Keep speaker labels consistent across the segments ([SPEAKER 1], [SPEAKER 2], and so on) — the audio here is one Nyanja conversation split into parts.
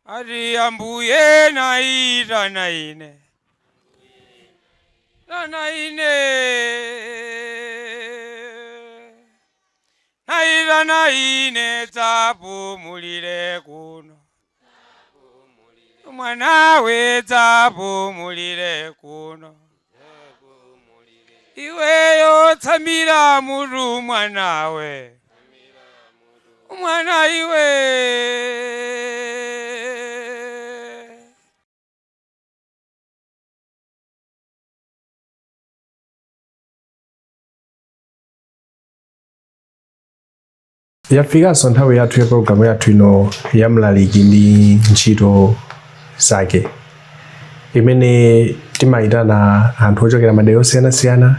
[SPEAKER 1] Ati Ambuye naitana ine, tana ine, naitana ine, dzapumulire kuno, mwanawe dzapumulire kuno, iweyo tsamira mutu mwanawe, mwana iwe.
[SPEAKER 2] Yafikanso nthawi yathu ya pologalamu yathu ino ya Mlaliki ndi Ntchito Zake, imene timayitana anthu ochokera madera osiyanasiyana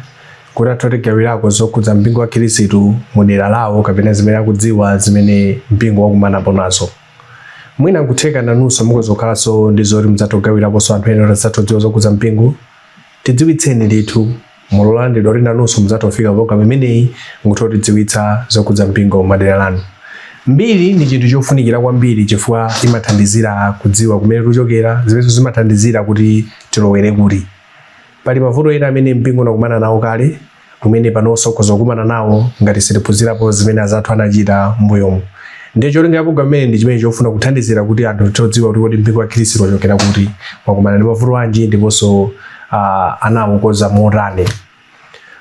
[SPEAKER 2] kuti athe kutigawirako zokhudza mpingo wa Khristu mu dera lawo kapena zimene akudziwa zimene mpingo wakumanapo nazo. Mwina nkutheka nanunso mukhoza kukhalanso ndi zoti mudzathe kugawiraponso anthu ena kuti adzathe kudziwa zokhudza mpingo. Tidziwitseni ndithu, muli olandiridwa kuti nanunso mudzathe kufika program imeneyi nkutha kutidziwitsa zokhudza mpingo m'madera lanu. Mbiri ndi chinthu chofunikira kwambiri chifukwa imathandizira kudziwa kumene tikuchokera, zimenenso zimathandizira kuti tilowere kuti. Pali mavuto ena amene mpingo unakumana nawo kale umene panonso ukhoza kukumana nawo ngati sitiphunzirapo zimene azathu anachita m'mbuyomu. Ndiye cholinga cha program imeneyi ndi chimene chofuna kuthandizira kuti anthu tithe kudziwa kuti kodi mpingo wa Khristu wachokera kuti, wakumana ndi mavuto anji ndiponso anawukonza motani.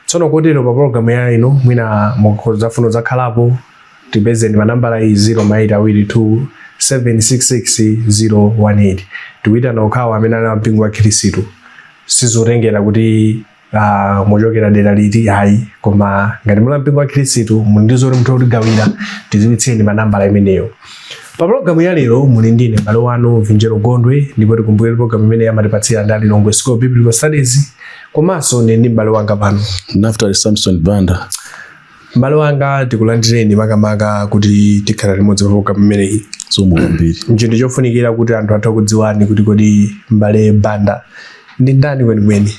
[SPEAKER 2] Tsono kotero pa program ya ino mwina mukudzafuna kudzakhalapo, tipezeni pa nambala iyi 0 2 766 018. Tikuyitana okhawo amene ali mpingo wa Khristu, sizotengera kuti muchokera dera liti ayi, koma ngati muli mpingo wa Khristu muli ndi zoti mutha kutigawira, tidziwitseni pa nambala imeneyo. Pa pologalamu ya lero muli ndine m'bale wanu Vinjero Gondwe, ndipo tikumbukire pologalamu imene amatipatsira ndi Lilongwe School of Biblical Studies, komanso ndi ndi m'bale wanga pano
[SPEAKER 3] Naftali Samson Banda.
[SPEAKER 2] M'bale wanga, tikulandireni makamaka kuti tikhala limodzi pa pologalamu imeneyi.
[SPEAKER 3] Zikomo kwambiri.
[SPEAKER 2] Nchinthu chofunikira kuti anthu athe kudziwani kuti kodi m'bale Banda ndi ndani kwenikweni.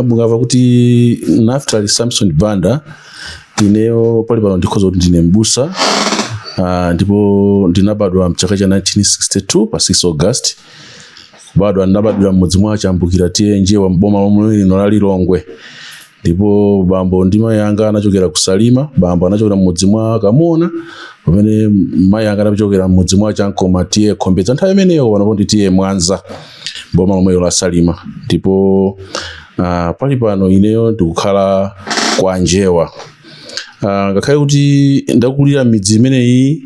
[SPEAKER 3] Mukamva kuti Naftali Samson Banda, ineyo pali pano ndikhoza kuti ndine mbusa, ndipo ndinabadwa mchaka cha 1962 pa 6 August. Kubadwa ndinabadwira mmudzi mwa Chambukira T/A Njewa mboma lomwe lino la Lilongwe, ndipo bambo ndi mayi anga anachokera ku Salima. Bambo anachokera mmudzi mwa Kamona, pamene mayi anga anachokera mmudzi mwa Chankoma T/A Khombedza nthawi imeneyo, panopo ndi T/A Mwanza boma lomwelo la Salima. Ndipo pali pano ineyo ndikukhala kwa Njewa. Ngakhale kuti ndakulira midzi imeneyi,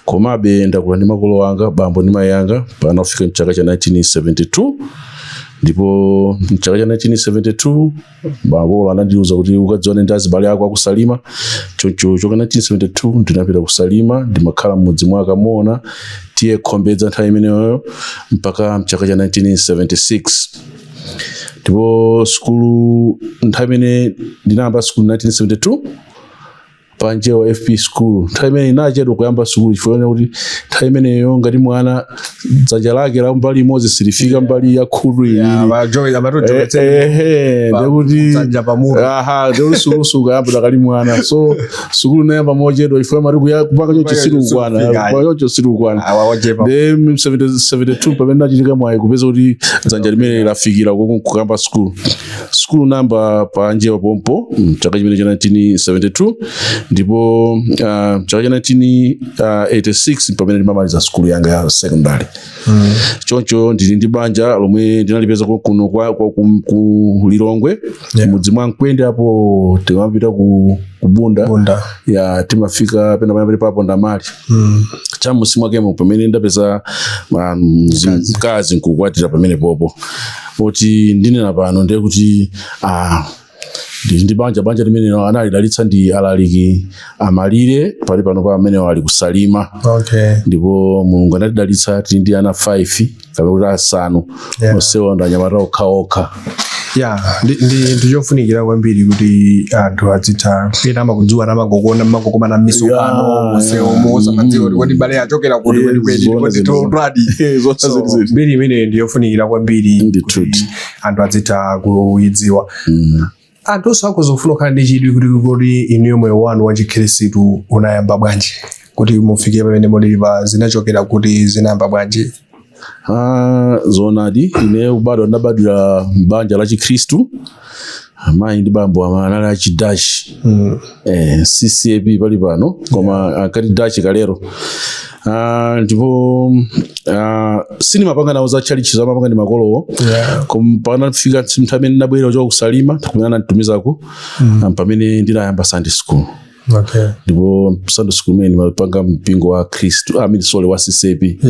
[SPEAKER 3] komabe ndakula ndi makolo anga, bambo ndi mayi anga, panafika mchaka cha 1972. Ndipo mchaka cha 1972 makolo anandiuza kuti ukadziwane ndi azibale ako akusalima. Choncho choka 1972 ndinapita kusalima, ndimakhala mmudzi mwa Kamona T/A Khombedza nthawi imeneyo mpaka mchaka cha 1976. Ndipo sukulu nthawi imene ndinayamba sukulu 1972 pa Njewa FP School, nthawi imene inachedwa kuyamba sukulu chifukwa kuti nthawi imeneyo ngati mwana dzanja lake la mbali imodzi silifika mbali ya khutu ili, ndekuti
[SPEAKER 2] dzanja pamutu.
[SPEAKER 3] Aha, ndekuti sukulu sukayamba dakali mwana. So sukulu inayamba mochedwa chifukwa mati kupanga choncho silikukwana, kupanga choncho silikukwana. Then 72 pamene ndachitika mwayi kupeza kuti dzanja limene lafikira kukamba sukulu, sukulu namba pa Njewa pompo mchaka chimene cha 1972. Ndipo chaka cha 1986 pamene ndimamaliza sukulu yanga ya secondary. Choncho ndili ndi banja lomwe ndinalipeza kuno ku Lilongwe, mudzi mwa Mkwende apo timapita ku Bunda.
[SPEAKER 2] Bunda.
[SPEAKER 3] Ya, timafika pena pamene papo ndamali chamusi mwakemo pamene ndapeza mkazi nkukwatira pamene popo. Poti ndinena pano ndiye kuti ndili ndi banja, banja limene analidalitsa ndi alaliki amalire pali pano pa amene ali kusalima. Ndipo Mulungu anatidalitsa, tili ndi ana 5 kapena kuti asanu, onsewa ndi anyamata okhaokha.
[SPEAKER 2] Ya, ndi chofunikira kwambiri kuti anthu adzitha ena amakudziwa amangokuona mangokumana m'misonkhano monsewo, osamadziwa kuti kodi bale achokera kuti kwenikweni, ndipo nditotwadi.
[SPEAKER 3] Zoona
[SPEAKER 2] So,
[SPEAKER 3] zenizeni.
[SPEAKER 2] mbiri imeneyi ndi yofunikira kwambiri kuti anthu adzitha kuyidziwa. Anthu onse akhoza kufuna kukhala ndi chidwi kuti kodi inuyo moyo wanu wa chikhristu unayamba bwanji? Kuti mufike pamene mulili pa, zinachokera kuti, zinayamba bwanji?
[SPEAKER 3] Ah, zoonadi, ine kubadwa ndinabadwira m'banja la Chikhristu. Amayi ndi bambo anali achi Dutch, CCAP pali pano, koma ankati Dutch kalero. Ndipo sinimapanga nawo za tchalitchi, zamapanga ndi makolowo. Koma panafika nthawi imene ndinabwera kuchoka kuSalima, kumene ananditumizako, pamene ndinayamba Sunday school. Ndipo Sunday school imene ndimapanga mpingo wa Khristu, I mean, sorry, wa CCAP.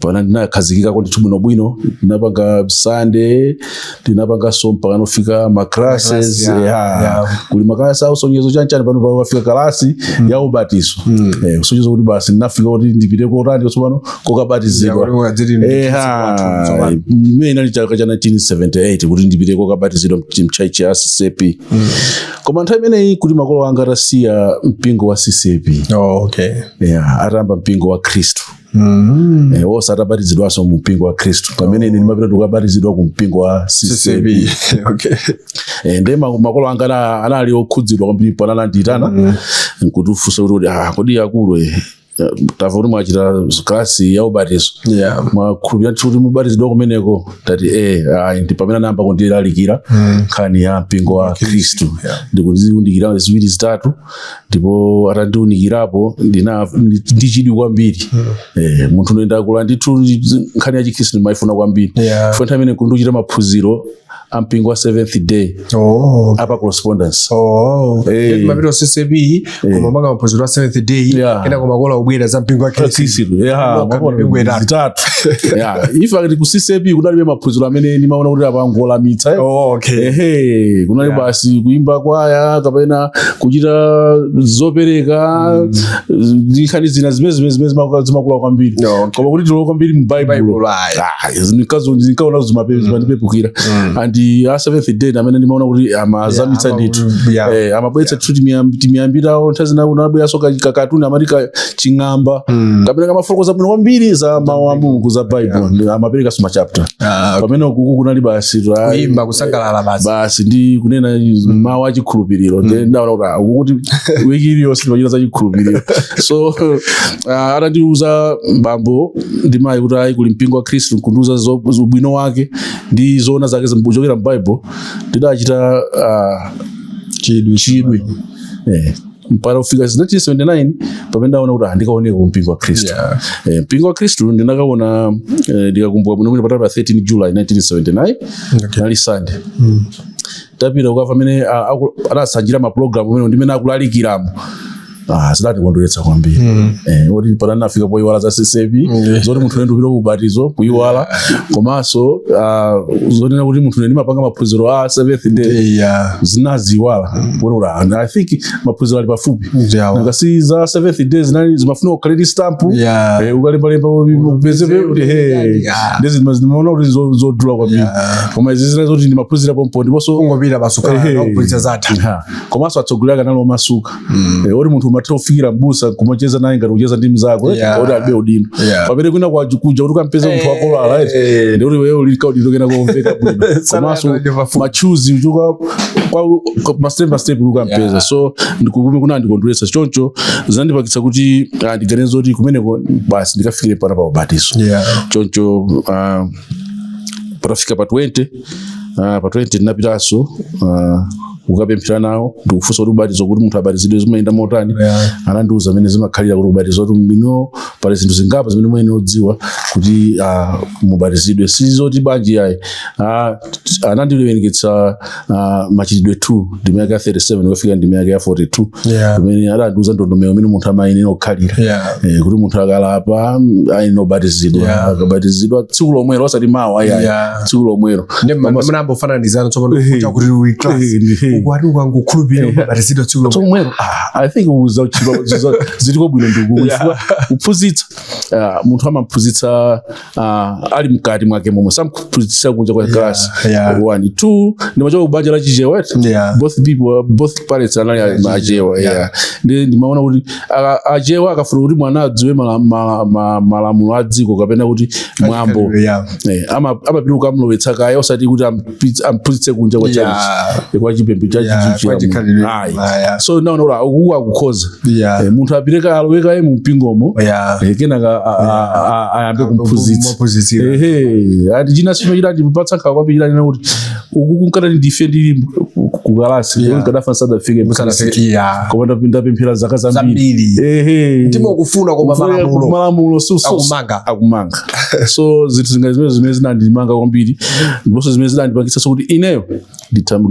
[SPEAKER 3] Pana ndinakhazikikako ndithu bwinobwino, ndinapanga Sunday, ndinapanganso mpaka nofika ma classes.
[SPEAKER 2] Class, yeah,
[SPEAKER 3] Kuli makalasi ausonyezo chanchani, pano pafika kalasi ya ubatizo, kusonyeza kuti basi ndinafika kuti ndipite kotani tsopano, kokabatizidwa.
[SPEAKER 2] Yeah, kuti ukadziti ndi
[SPEAKER 3] Ha, imene inali chaka cha 1978 kuti ndipite kokabatizidwa mchurch ya CCAP. Koma nthawi imeneyi kuti makolo anga atasiya mpingo wa CCAP.
[SPEAKER 2] Oh, okay.
[SPEAKER 3] Yeah, atayamba mpingo wa Khristu. Wonse atabatizidwanso mu mpingo wa Khristu, pamene ine ndimapita ndikukabatizidwa ku mpingo wa CCAP.
[SPEAKER 2] CCAP. Okay.
[SPEAKER 3] Nde makolo anga anali okhudzidwa kwambiri. Pano anandiyitana nkutifunsa kuti, kodi akulu, tamva kuti mwachita klasi ya ubatizo, mwakhulupirira ndithu kuti mubatizidwa kumeneko?" Tati ndi pamene anayamba kundilalikira nkhani ya mpingo wa Khristu, ndikundiunikira ziwiri zitatu. Ndipo atandiunikirapo, ndina ndi chidwi kwambiri. Munthu ndakula ndithu, nkhani ya Chikhristu ndimayifuna kwambiri. Funa nthawi imene kundichita maphunziro a mpingo wa Seventh Day apa correspondence.
[SPEAKER 2] Oh.
[SPEAKER 3] Eh.
[SPEAKER 2] Mapita CCAP, koma manga maphunziro a Seventh Day, ena koma makola kubwera za mpingo wa Khristu.
[SPEAKER 3] Khristu, yeah.
[SPEAKER 2] Lokha
[SPEAKER 3] Makolo
[SPEAKER 2] mipingo itatu.
[SPEAKER 3] zitatu, yeah. In fact, ku CCAP kunalibe maphunziro amene ndimaona kuti apangolamitsa, eh.
[SPEAKER 2] Oh, okay.
[SPEAKER 3] Ehe, kunali basi kuimba kwaya kapena kuchita zopereka ndi nkhani zina zimene zimakula kwambiri.
[SPEAKER 2] Oh, okay.
[SPEAKER 3] Koma kuti tilowe kwambiri mu Bible,
[SPEAKER 2] Bible, ayi.
[SPEAKER 3] ah, zinkaona zimandipepukira. And a Seventh Day amene ndimaona kuti amazamitsa ndithu. Amabweretsa ndithu timiyambirawo, nthawi zina unabweranso kakatuni amati ching'amba, kapena kamafotokoza bwino kwambiri za mawu a Mulungu, za Bible, amaperekanso machapter. Pamene ukuku kunali basi
[SPEAKER 2] Kuimba, kusangalala basi.
[SPEAKER 3] Basi, ndi kunena mawu achikhulupiriro. Then ndaona kuti ukuti wiki iliyonse ndimachita za chikhulupiriro. So atandiuza bambo ndi mayi kuti ayi, kuli mpingo wa Khristu, nkundiuza ubwino wake ndi zoona zake kuchokera m'Bible, ndidachita
[SPEAKER 2] Chidwi.
[SPEAKER 3] chidwi, mpaka kufika 1979 pamene ndaona kuti ndikaoneka ku mpingo wa Khristu. Mpingo wa Khristu ndinakaona, ndikakumbuka bwino bwino, patali pa 13 July 1979. Nali Sunday. Tapita kukafa amene anasanjira mapulogalamu amene ndimene akulalikiramo, zidatikondweretsa kwambiri, oti pana nafika poyiwala za CCAP, zoti munthu uyu ndipita ku ubatizo kuyiwala, komanso zonena kuti munthu ndimapanga maphunziro a Seventh Day, zinaziwala kuona kuti I think maphunziro ali pafupi. Nanga za Seventh Day zinali zimafuna ukhale ndi stamp, ukalembalemba upeze kuti he, ndezi zimaona kuti zodula kwambiri. Koma izi zina zoti ndimaphunzira pompo, ndiponso
[SPEAKER 2] Kungopita basi, ukhala kuphunzitsa zatha.
[SPEAKER 3] Ha. Komanso atsogoleri akanali omasuka, oti munthu umatha kufikira mbusa kumacheza naye ngati kucheza ndi mzako, oti alibe udindo. Pamene kwina kuja kuti ukampeza munthu wakolala, right, ndikuti wewe uli kaudindo kena komveka bwino, komanso machuzi uchoka kwa ma step ma step kuti ukampeza. So ndikukume kuna ndikondweretsa choncho, zinandipangitsa kuti ndiganize kuti kumeneko basi ndikafikire pana pa ubatizo. Choncho patafika pa 20, pa 20 ndinapitanso kukapemphera nawo ndikufunsa kuti ubatizo, kuti munthu abatizidwe zimayenda motani. Anandiuza amene zimakhalira kuti ubatizo, kuti mino pali zinthu zingapo zimene muyenera kudziwa kuti mubatizidwe, sizoti banji yayi. Anandiwerengetsa Machitidwe 2, ndime yake ya 37 kufika ndime yake ya 42, kumene adandiuza ndondomeko imene munthu amayenera kukhalira, kuti munthu akalapa ayenera kubatizidwa, akabatizidwa tsiku lomwelo, osati mawa ayayi, tsiku lomwelo.
[SPEAKER 2] Mnambofananizana tsopano kucha kuti uli class, ukwati ukangokhulupirira ubatizidwa tsiku lomwe.
[SPEAKER 3] Lomwelo. I think zitiko bwino ndikuku chifukwa kuphunzitsa, munthu amaphunzitsa ali mkati mwake momwe, samphunzitsa kunja kwa class. One, two, ndimachoka kubanja la Chichewa. Both people, both parents anali Achewa. Yeah. Ndi ndimaona kuti Achewa akafuna kuti mwana adziwe malamulo a dziko kapena kuti mwambo, amapita kukamulowetsa kaya, osati kuti amphunzitse kunja kwa church, kwa chipembedzo. chipembedzo
[SPEAKER 2] Yeah, kwa chikhalidwe. Yeah.
[SPEAKER 3] So naona kuti uku akukhoza. Munthu apiteka alowekaye mu mpingomo, kenaka ayambe kumphunzitsa.
[SPEAKER 2] Kumphunzitsira.
[SPEAKER 3] Ehe, ati china chimene chidandipatsa nkhawa kwambiri, chidanena kuti uku kunkatati ndife ndili kukalasi, nkadafa nsadafike mkhristu. Koma ndapemphera zaka zambiri.
[SPEAKER 2] Zambiri.
[SPEAKER 3] Ehe.
[SPEAKER 2] Mtima ukufuna, koma malamulo
[SPEAKER 3] Malamulo
[SPEAKER 2] akumanga.
[SPEAKER 3] Akumanga. So zinthu zingati zimene zinandimanga kwambiri, ndiponso zimene zinandipangitsanso kuti ineyo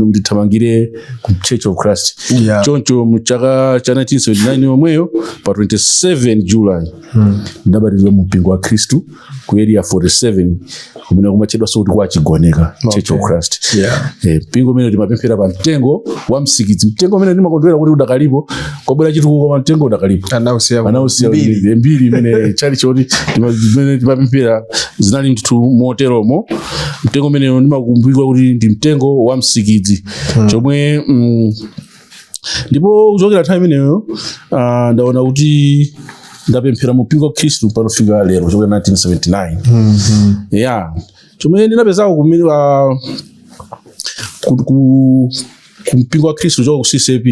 [SPEAKER 3] ndithamangire ku Church of Christ. Choncho mu chaka cha 1979 yomweyo, pa 27 July, ndabatizidwa mu mpingo wa Khristu ku Area 47, kumene kumatchedwanso kuti kwa Chigoneka Church of Christ. Mpingo umene timapemphera pa mtengo wa msikidzi, mtengo umene ndimakondwera kuti udakalipo. Kwabwera chitukuko, koma mtengo udakalipo.
[SPEAKER 2] Anausiya.
[SPEAKER 3] Anausiya.
[SPEAKER 2] Mbiri.
[SPEAKER 3] Mbiri imene chali choti imene timapemphera zinali ndithu moteromo. Mtengo umene ndimakumbukira kuti ndi mtengo wa msikidzi chomwe ndipo kuchokera nthawi imeneyo ndaona kuti ndapemphera mu mpingo wa Khristu panofika lero, kuchokera 1979. Yeah, chomwe ndinapezako kumene ku mpingo wa Khristu kuchoka ku CCAP,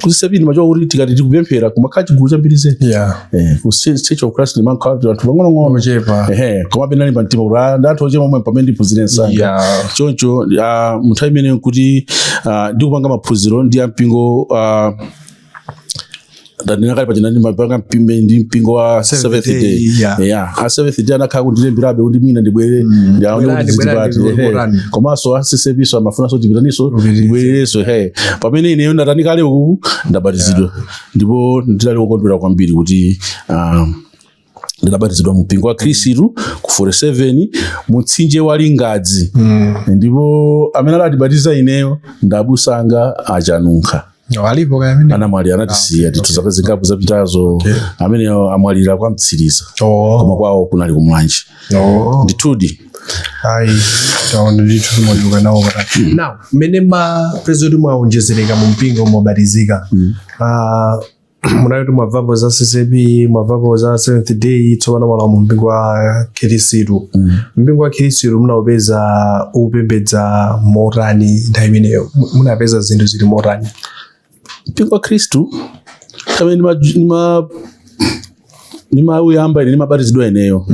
[SPEAKER 3] ku CCAP ndimachoka kuti tikati tikupemphera kumakhala chigulu chambiri zedi. Ku Church of Christ ndimakhala anthu pang'onong'ono.
[SPEAKER 2] Ochepa.
[SPEAKER 3] Ehe, koma penali pa mtima kuti ndi anthu ochepa omwe pamene ndiphunzire msanga. Choncho mu nthawi imeneyo kuti ndikupanga maphunziro ndi ampingo, ndanena kale pachina, ndimapanga mpimbe ndi mpingo wa
[SPEAKER 2] Seventh
[SPEAKER 3] Seventh Day.
[SPEAKER 2] Day, yeah.
[SPEAKER 3] Yeah, a Seventh Day anakhala kundilemberabe kuti mwina ndibwere ndiaone
[SPEAKER 2] Bwerani,
[SPEAKER 3] kuti
[SPEAKER 2] bwerani,
[SPEAKER 3] zitipati. Ehe.
[SPEAKER 2] bwerani.
[SPEAKER 3] Komanso a CCAP amafunanso tipitaniso
[SPEAKER 2] Upitirize.
[SPEAKER 3] ndibwererenso. He, pamene ineyo ndatani kale uku ndabatizidwa, ndipo ndinali wokondwera kwambiri kuti ndinabatizidwa mu mpingo wa Khristu ku 47 mutsinje wa Lingadzi. Ndipo amene adatibatiza ineyo ndabusanga achanunkha.
[SPEAKER 2] No, alipo kaya amene?
[SPEAKER 3] Anamwalira, anatisiya ndithu zaka zingapo zapitazo. Ameneyo amwalira kwa Mtsiriza, koma kwawo kunali kumulanje. Ndithudi.
[SPEAKER 2] Ayi, taona ndithu timwachuka nawo patali. Now, mmene ma president mwaonjezereka mu mpingo, mwabatizika, munali kuti mwabvapo za CCAP, mwabvapo za Seventh Day, tsopano mwalowa mu mpingo wa Khristu. Mpingo wa Khristu munaupeza upembedza motani nthawi imeneyo? Munapeza zinthu zili motani?
[SPEAKER 3] Mpingo wa Khristu pamene nimauyamba ine, nimabatizidwa ineyo,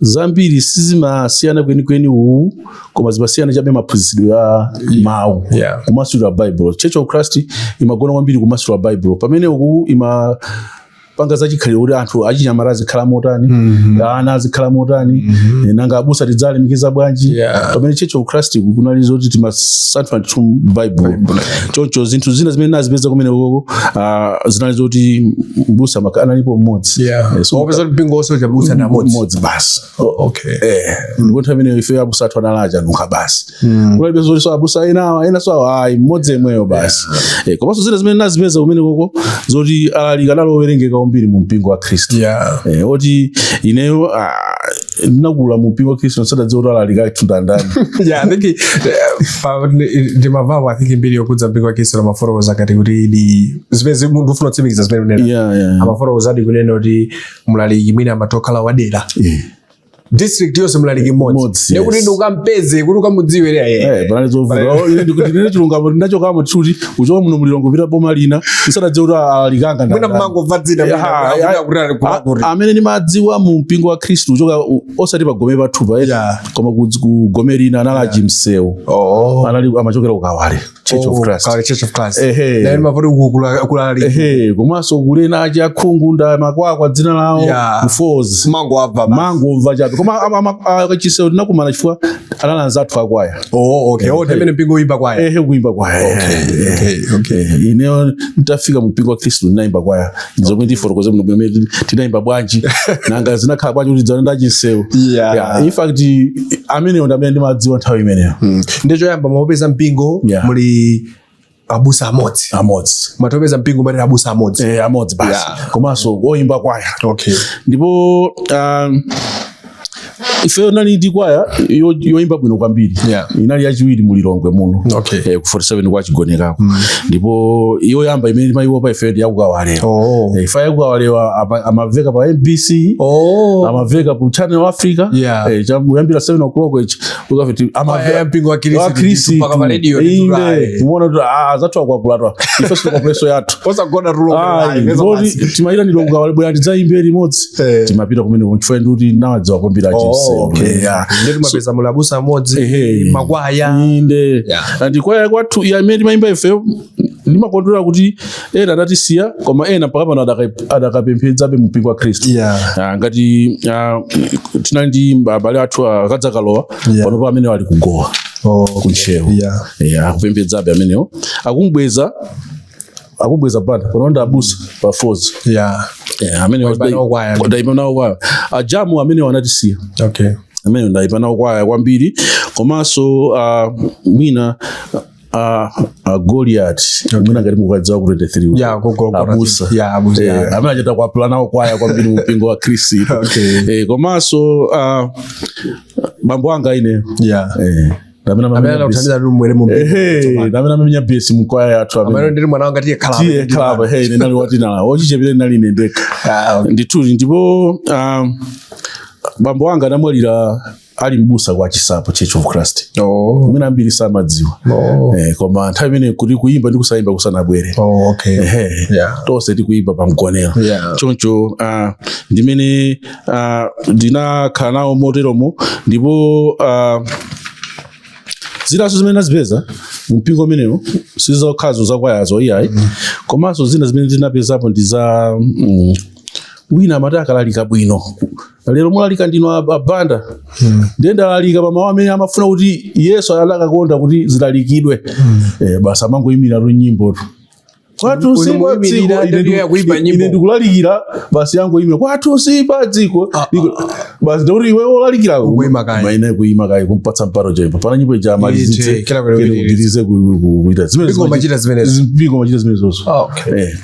[SPEAKER 3] zambiri sizimasiyana kwenikweni uwu, koma zimasiyana chabe maphunzitsidwe a mawu, kumasulira Bible. Church of Christ imagona kwambiri kumasulira Bible, pamene uku imapanga zachikhalidwe, kuti anthu achinyamata azikhala motani, ana azikhala motani, nanga abusa tidzalemekeza bwanji. Pamene Church of Christ kunali zoti timasanthula ndithu Bible. Choncho zinthu zina zimene nazipeza kumene koko zinali zoti mbusa analipo mmodzi. So
[SPEAKER 2] Wapeza kuti mpingo wonse uchabusa ndi amodzi?
[SPEAKER 3] Mmodzi basi.
[SPEAKER 2] Okay.
[SPEAKER 3] Ndipo nthawi imeneyo ife abusa athu anali achanunkha basi. Kunalibe zoti so abusa ena ena, so ayi, mmodzi yemweyo basi. Komanso zina zimene nazipeza kumene koko zoti alaliki anali owerengeka kwambiri mu mpingo wa Khristu. Oti ineyo ndinakula mu mpingo wa Khristu nsadadziwa kuti alaliki athu ndandani.
[SPEAKER 2] Yeah, I think ndimavapo, I think mbiri yokudza mpingo wa Khristu amafotokoza kati kuti ndi zimene munthu ufuna kutsimikiza zimene unena. Amafotokoza adi kunena kuti mlaliki mwina amatokhala wadera, district yonse mlaliki mmodzi.
[SPEAKER 3] Mmodzi,
[SPEAKER 2] Nekuti
[SPEAKER 3] yes.
[SPEAKER 2] ndi ukampeze kuti ukamudziwe ere.
[SPEAKER 3] Panali zovuta. Ine ndine chilungamo, ndinachokamo tikuti kuchoka muno mulilongo kupita boma lina nsadadziwa kuti alalikanga
[SPEAKER 2] Mwina
[SPEAKER 3] ndandani.
[SPEAKER 2] mmangomva dzina, mwina kuti ali kuti.
[SPEAKER 3] Amene ndimadziwa mu mpingo wa Khristu kuchoka osati pagome pathupa, koma ku gome lina anali achimsewu. Anali amachokera ku Kawale Church of Christ.
[SPEAKER 2] Kawale Church of Christ.
[SPEAKER 3] Ehe.
[SPEAKER 2] Naye mavoti kulali.
[SPEAKER 3] Ehe, komanso kulena achi akhungu nda makwakwa dzina lawo, mfozi.
[SPEAKER 2] Mango abva basi.
[SPEAKER 3] Mangomva chabe, koma achisewu tinakumana chifukwa anali anzathu akwaya.
[SPEAKER 2] Oh, okay. Oh, ndimene mpingo uyimba kwaya.
[SPEAKER 3] Ehe, kuimba kwaya.
[SPEAKER 2] Okay.
[SPEAKER 3] Ineyo ntafika mu mpingo wa Khristu ndinayimba kwaya, zomwe ndifotokoze muno bwino tinayimba bwanji, nanga zinakhala bwanji kuti dzana ndachinsewu. Yeah, in fact ameneyo ndi amene ndimadziwa nthawi imeneyo.
[SPEAKER 2] Ndichoyamba mwapeza mpingo muli abusa amodzi?
[SPEAKER 3] Amodzi.
[SPEAKER 2] Mwatopeza mpingo muli abusa amodzi?
[SPEAKER 3] Amodzi basi. Komanso oyimba kwaya. Ndipo Ifeyo nali ndi kwaya yoimba bwino kwambiri. Inali yachiwiri mu Lilongwe muno. Ku 47 kwa Chigonekako. Ndipo yoyamba imene timayiwopa ifeyo ndi yakukawalewa. Ife yakukawalewa amaveka pa MBC. Amaveka ku Channel Africa. Kuyambira 7 o'clock ichi ukafiti
[SPEAKER 2] Kwaya mpingo wa Khristu
[SPEAKER 3] wa Khristu.
[SPEAKER 2] mpaka pa radio
[SPEAKER 3] Inde,
[SPEAKER 2] ndithu,
[SPEAKER 3] kumuona kuti zathu akwapulatwa ife sitokwapuleso yathu.
[SPEAKER 2] Osagona tulo.
[SPEAKER 3] Ayi, ndipoti timayita ndilonga bwera ndidzayimbe limodzi. Timapita kumene chifukwa ndikuti nawadziwa kwambiri achimseu.
[SPEAKER 2] Ndiye timapeza muli abusa amodzi, makwaya.
[SPEAKER 3] Inde. And kwaya kwathu ya imene timayimba ifeyo, ndimakondwera kuti ena adatisiya, koma ena mpaka pano adakapemphererabe mu mpingo wa Khristu. Ngati tinali ndi abale athu akadzakalowa panopo amene ali kugowa kuntchewo. Akupembedzabe amenewo, akumbweza banda pano ndi abusa pa Falls. Amene
[SPEAKER 2] Waimba nawo kwaya.
[SPEAKER 3] Ndaimba nawo kwaya. Ajamu amene anatisiya, amene ndaimba nawo kwaya kwambiri. Komanso mwina Goliath, mwina ngati mukadziwa ku 23.
[SPEAKER 2] Yeah,
[SPEAKER 3] Abusa.
[SPEAKER 2] Yeah, abusa.
[SPEAKER 3] Amene achita kwapula nawo kwaya kwambiri mu mpingo wa Khristu. Komanso bambo anga ine ndamene
[SPEAKER 2] Amene
[SPEAKER 3] amamenya
[SPEAKER 2] anakuthandiza kuti mubwere mu mpingo.
[SPEAKER 3] Ehe, ndamene amamenya bass mu kwaya yathu amene.
[SPEAKER 2] Amene ndili mwana wanga, tiye khala.
[SPEAKER 3] Tiye khalapa. Hey, ine nali watinala wochichepere, nali ine ndekha. Ndithu, ndipo bambo anga anamwalira ali mbusa kwa Chisapo Church of Christ. Mwina ambiri samadziwa. Koma nthawi imene kuti kuimba ndi kusayimba kusanabwere. Tonse tikuimba pa mgonero. Choncho ndimene ndinakhala nawo moteromo. Ndipo zinanso zimene nazipeza mu mpingo umenewo sizokhazo zakwayazo iyayi, komanso zina zimene ndinapezapo ndi za wina amati akalalika bwino, "Lero mulalika ndinu abanda." Ndiye ndalalika pamawu amene amafuna kuti Yesu adakakonda kuti zilalikidwe. Basi amangoyimira tu nyimbo tu, "Kwathu si pa
[SPEAKER 2] Unomuyimirira,
[SPEAKER 3] dziko."
[SPEAKER 2] ndiye akuimba nyimbo.
[SPEAKER 3] Ine ndikulalikira, basi yangoyimira, "Kwathu si pa dziko." Basi ndikuti iwe wolalikira
[SPEAKER 2] Ukuyima kaye.
[SPEAKER 3] Maina kuyima kaye, kumpatsa mparo chaipa pana nyimbo ija amalizitse.
[SPEAKER 2] Ite, kila kwele
[SPEAKER 3] Kene kupitirize kuita zimene.
[SPEAKER 2] Mpingo umachita zimenezo.
[SPEAKER 3] Mpingo umachita zimenezozo.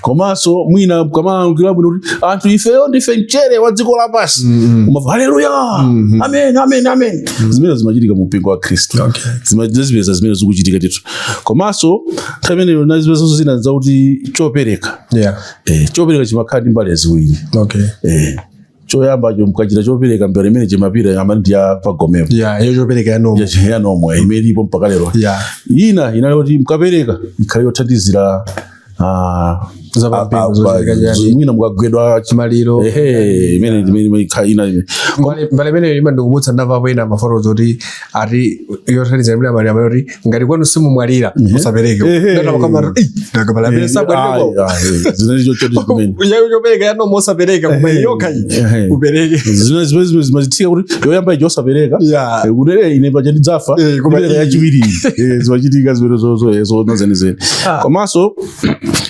[SPEAKER 3] Komanso mwina kamalankhula bwino kuti anthu ifeyo ndife mchere wa dziko lapansi, umamva, "Haleluya, amen, amen, amen." Zimene zimachitika mu mpingo wa Khristu. Zimazipeza zimene zikuchitika ndithu. Komanso nthawi imeneyo nazipezanso zina zakuti chopereka, chopereka chimakhala ndi mbali ziwiri. Choyambacho mukachita chopereka, mbali imene chimapita amene ndi ya pagomepo.
[SPEAKER 2] Yeah, iyo chopereka ya normal.
[SPEAKER 3] Ya normal imene ilipo mpaka lero. Ina inali kuti mkapereka ikhale yothandizira
[SPEAKER 2] Za pampingo, zochitika chani.
[SPEAKER 3] mwina mukagwedwa
[SPEAKER 2] Maliro.
[SPEAKER 3] Ehe, imene ina
[SPEAKER 2] Mbali imeneyo imandikumbutsa, ndamvapo ina mafotozo kuti ati yothandiza imene amali amene kuti ngati kwanu simumwalira musapereke.
[SPEAKER 3] Zinali choti kumene
[SPEAKER 2] Chopereka ya normal osapereka, koma yokha iyi upereke.
[SPEAKER 3] Zimene zimachitika kuti yoyamba iji osapereka, kuti ine paja ndidzafa,
[SPEAKER 2] Koma
[SPEAKER 3] ndipereka yachiwiri. Zimachitika zimene zozo zona zenizeni. Komanso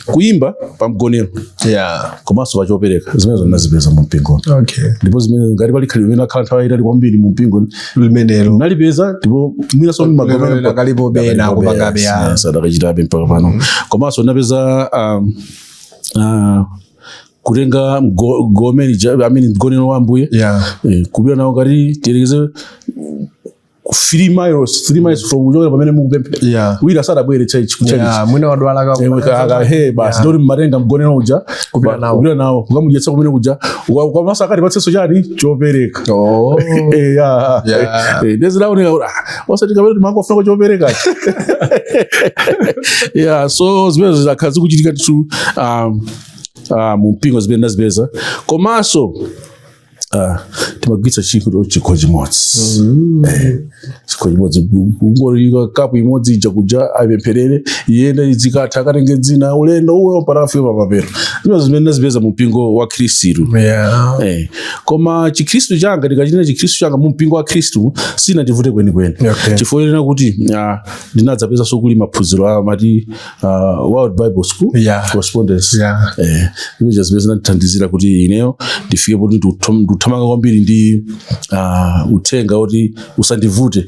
[SPEAKER 3] kuyimba pamgonero, komanso pachopereka, zimene ndinazipeza mu mpingo. Ndipo zimene ngati pali khalidwe limene akhala nthawi yayitali kwambiri mu mpingo
[SPEAKER 2] Limenelo.
[SPEAKER 3] nalipeza, ndipo mwinaso
[SPEAKER 2] Lero lakalipo bena akupangabe ya.
[SPEAKER 3] Sadakachitabe mpaka pano. Komanso ndinapeza kutenga gomeni I mean, mgonero wa Ambuye, kupita nawo kati tiyerekeze 3 miles, 3 miles from kuchokera pamene mukupemphera, wina sadabwere church ku church.
[SPEAKER 2] Yeah, mwina wadwala
[SPEAKER 3] He, basi ndoti mmatenga mgonero uja
[SPEAKER 2] Kupita nawo.
[SPEAKER 3] Kupita nawo kukamudyetsa kumene kuja. Komanso akati patsenso chani chopereka. Ndezinaoneka kuti osati kapena kuti mangofuna chopereka. Yeah, so zimene zakhala zikuchitika ndithu mu mpingo zimene ndazipeza. Komanso timagwiritsa chikho chikho chimodzi. Chikho chimodzi, kungolika kapu imodzi ija kuja ayipempherere, iyende, izikatha akatenge dzina, ulendo uwo mpaka afike papapero. Zimene zimene ndazipeza mu mpingo wa Khristu. Koma chikhristu changa, ndikachita chikhristu changa mu mpingo wa Khristu, sinandivute kwenikweni, chifukwa chonena kuti ndinadzapezanso kuli maphunziro amati World Bible School correspondence. Zimene zimene zinandithandizira kuti ineyo ndifike poti ndikutha Kuthamanga kwambiri ndi uthenga woti usandivute.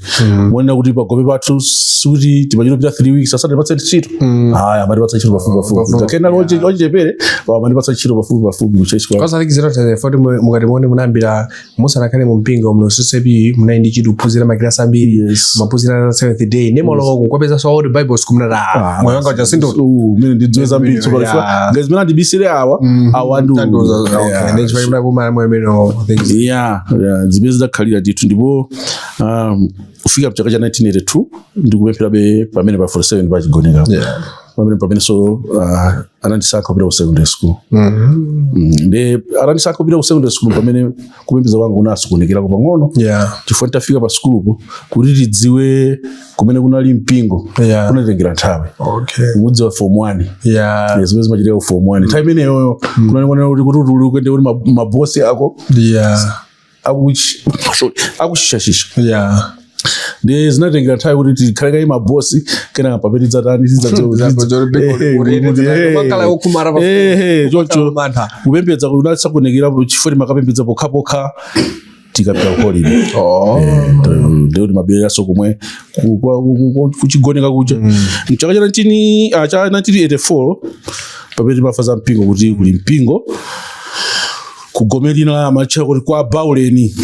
[SPEAKER 3] Monena kuti pagome pathu sikuti timachita kupita 3 weeks asanatipatse ntchito. Aya, amatipatsa ntchito pafupi pafupi. Ngakhale nali ochichepere, amatipatsa ntchito pafupi pafupi ku church kwa.
[SPEAKER 2] Kwasalikizira foti mukati muone, munayambira musanakhale mu mpingo muno CCAP, munali ndi chidwi kuphunzira makilasi ambiri. Maphunzira na Seventh Day, ne mwalowa kukwapeza so Old Bible School, munati moyo wanga uja sinto.
[SPEAKER 3] Mene ndidziwe zambiri tsopano. Ngati zimene andibisire awa awa ndi
[SPEAKER 2] Okay, ndi chifukwa munapuma moyo imene things.
[SPEAKER 3] Yeah, zimene zidakhalira ndithu. Ndipo kufika mchaka cha 1982 ndikupempherabe pamene pa 47 pachigoneka pamene so anandisankha kupita ku secondary school. Ndi anandisankha kupita ku secondary school pamene kupembedza kwanga kunasokonekerako pang'ono, chifukwa nditafika pa sukulupo, kuti tidziwe kumene kunali mpingo kunatengera nthawi. Mudzi wa form 1, zimene zimachitika ku form 1 nthawi imeneyoyo, kunali kuti utuluke ndi kuti mabosi ako sorry, akushishashisha. Ndi zinatengera nthawi kuti tikhale kayi mabosi, kenaka pamene tidzatani.
[SPEAKER 2] Makhala okhumara
[SPEAKER 3] Choncho
[SPEAKER 2] mantha.
[SPEAKER 3] Kupembedza kunasakonekera chifukwa timakapembedza pokhapokha tikapita ku holiday. Ndikuti mabwereraso komwe kuchigoneka kuja mchaka cha 19 cha 1984, pamene timafa za mpingo kuti kuli mpingo kugome lina amatchera kuti kwa Bauleni.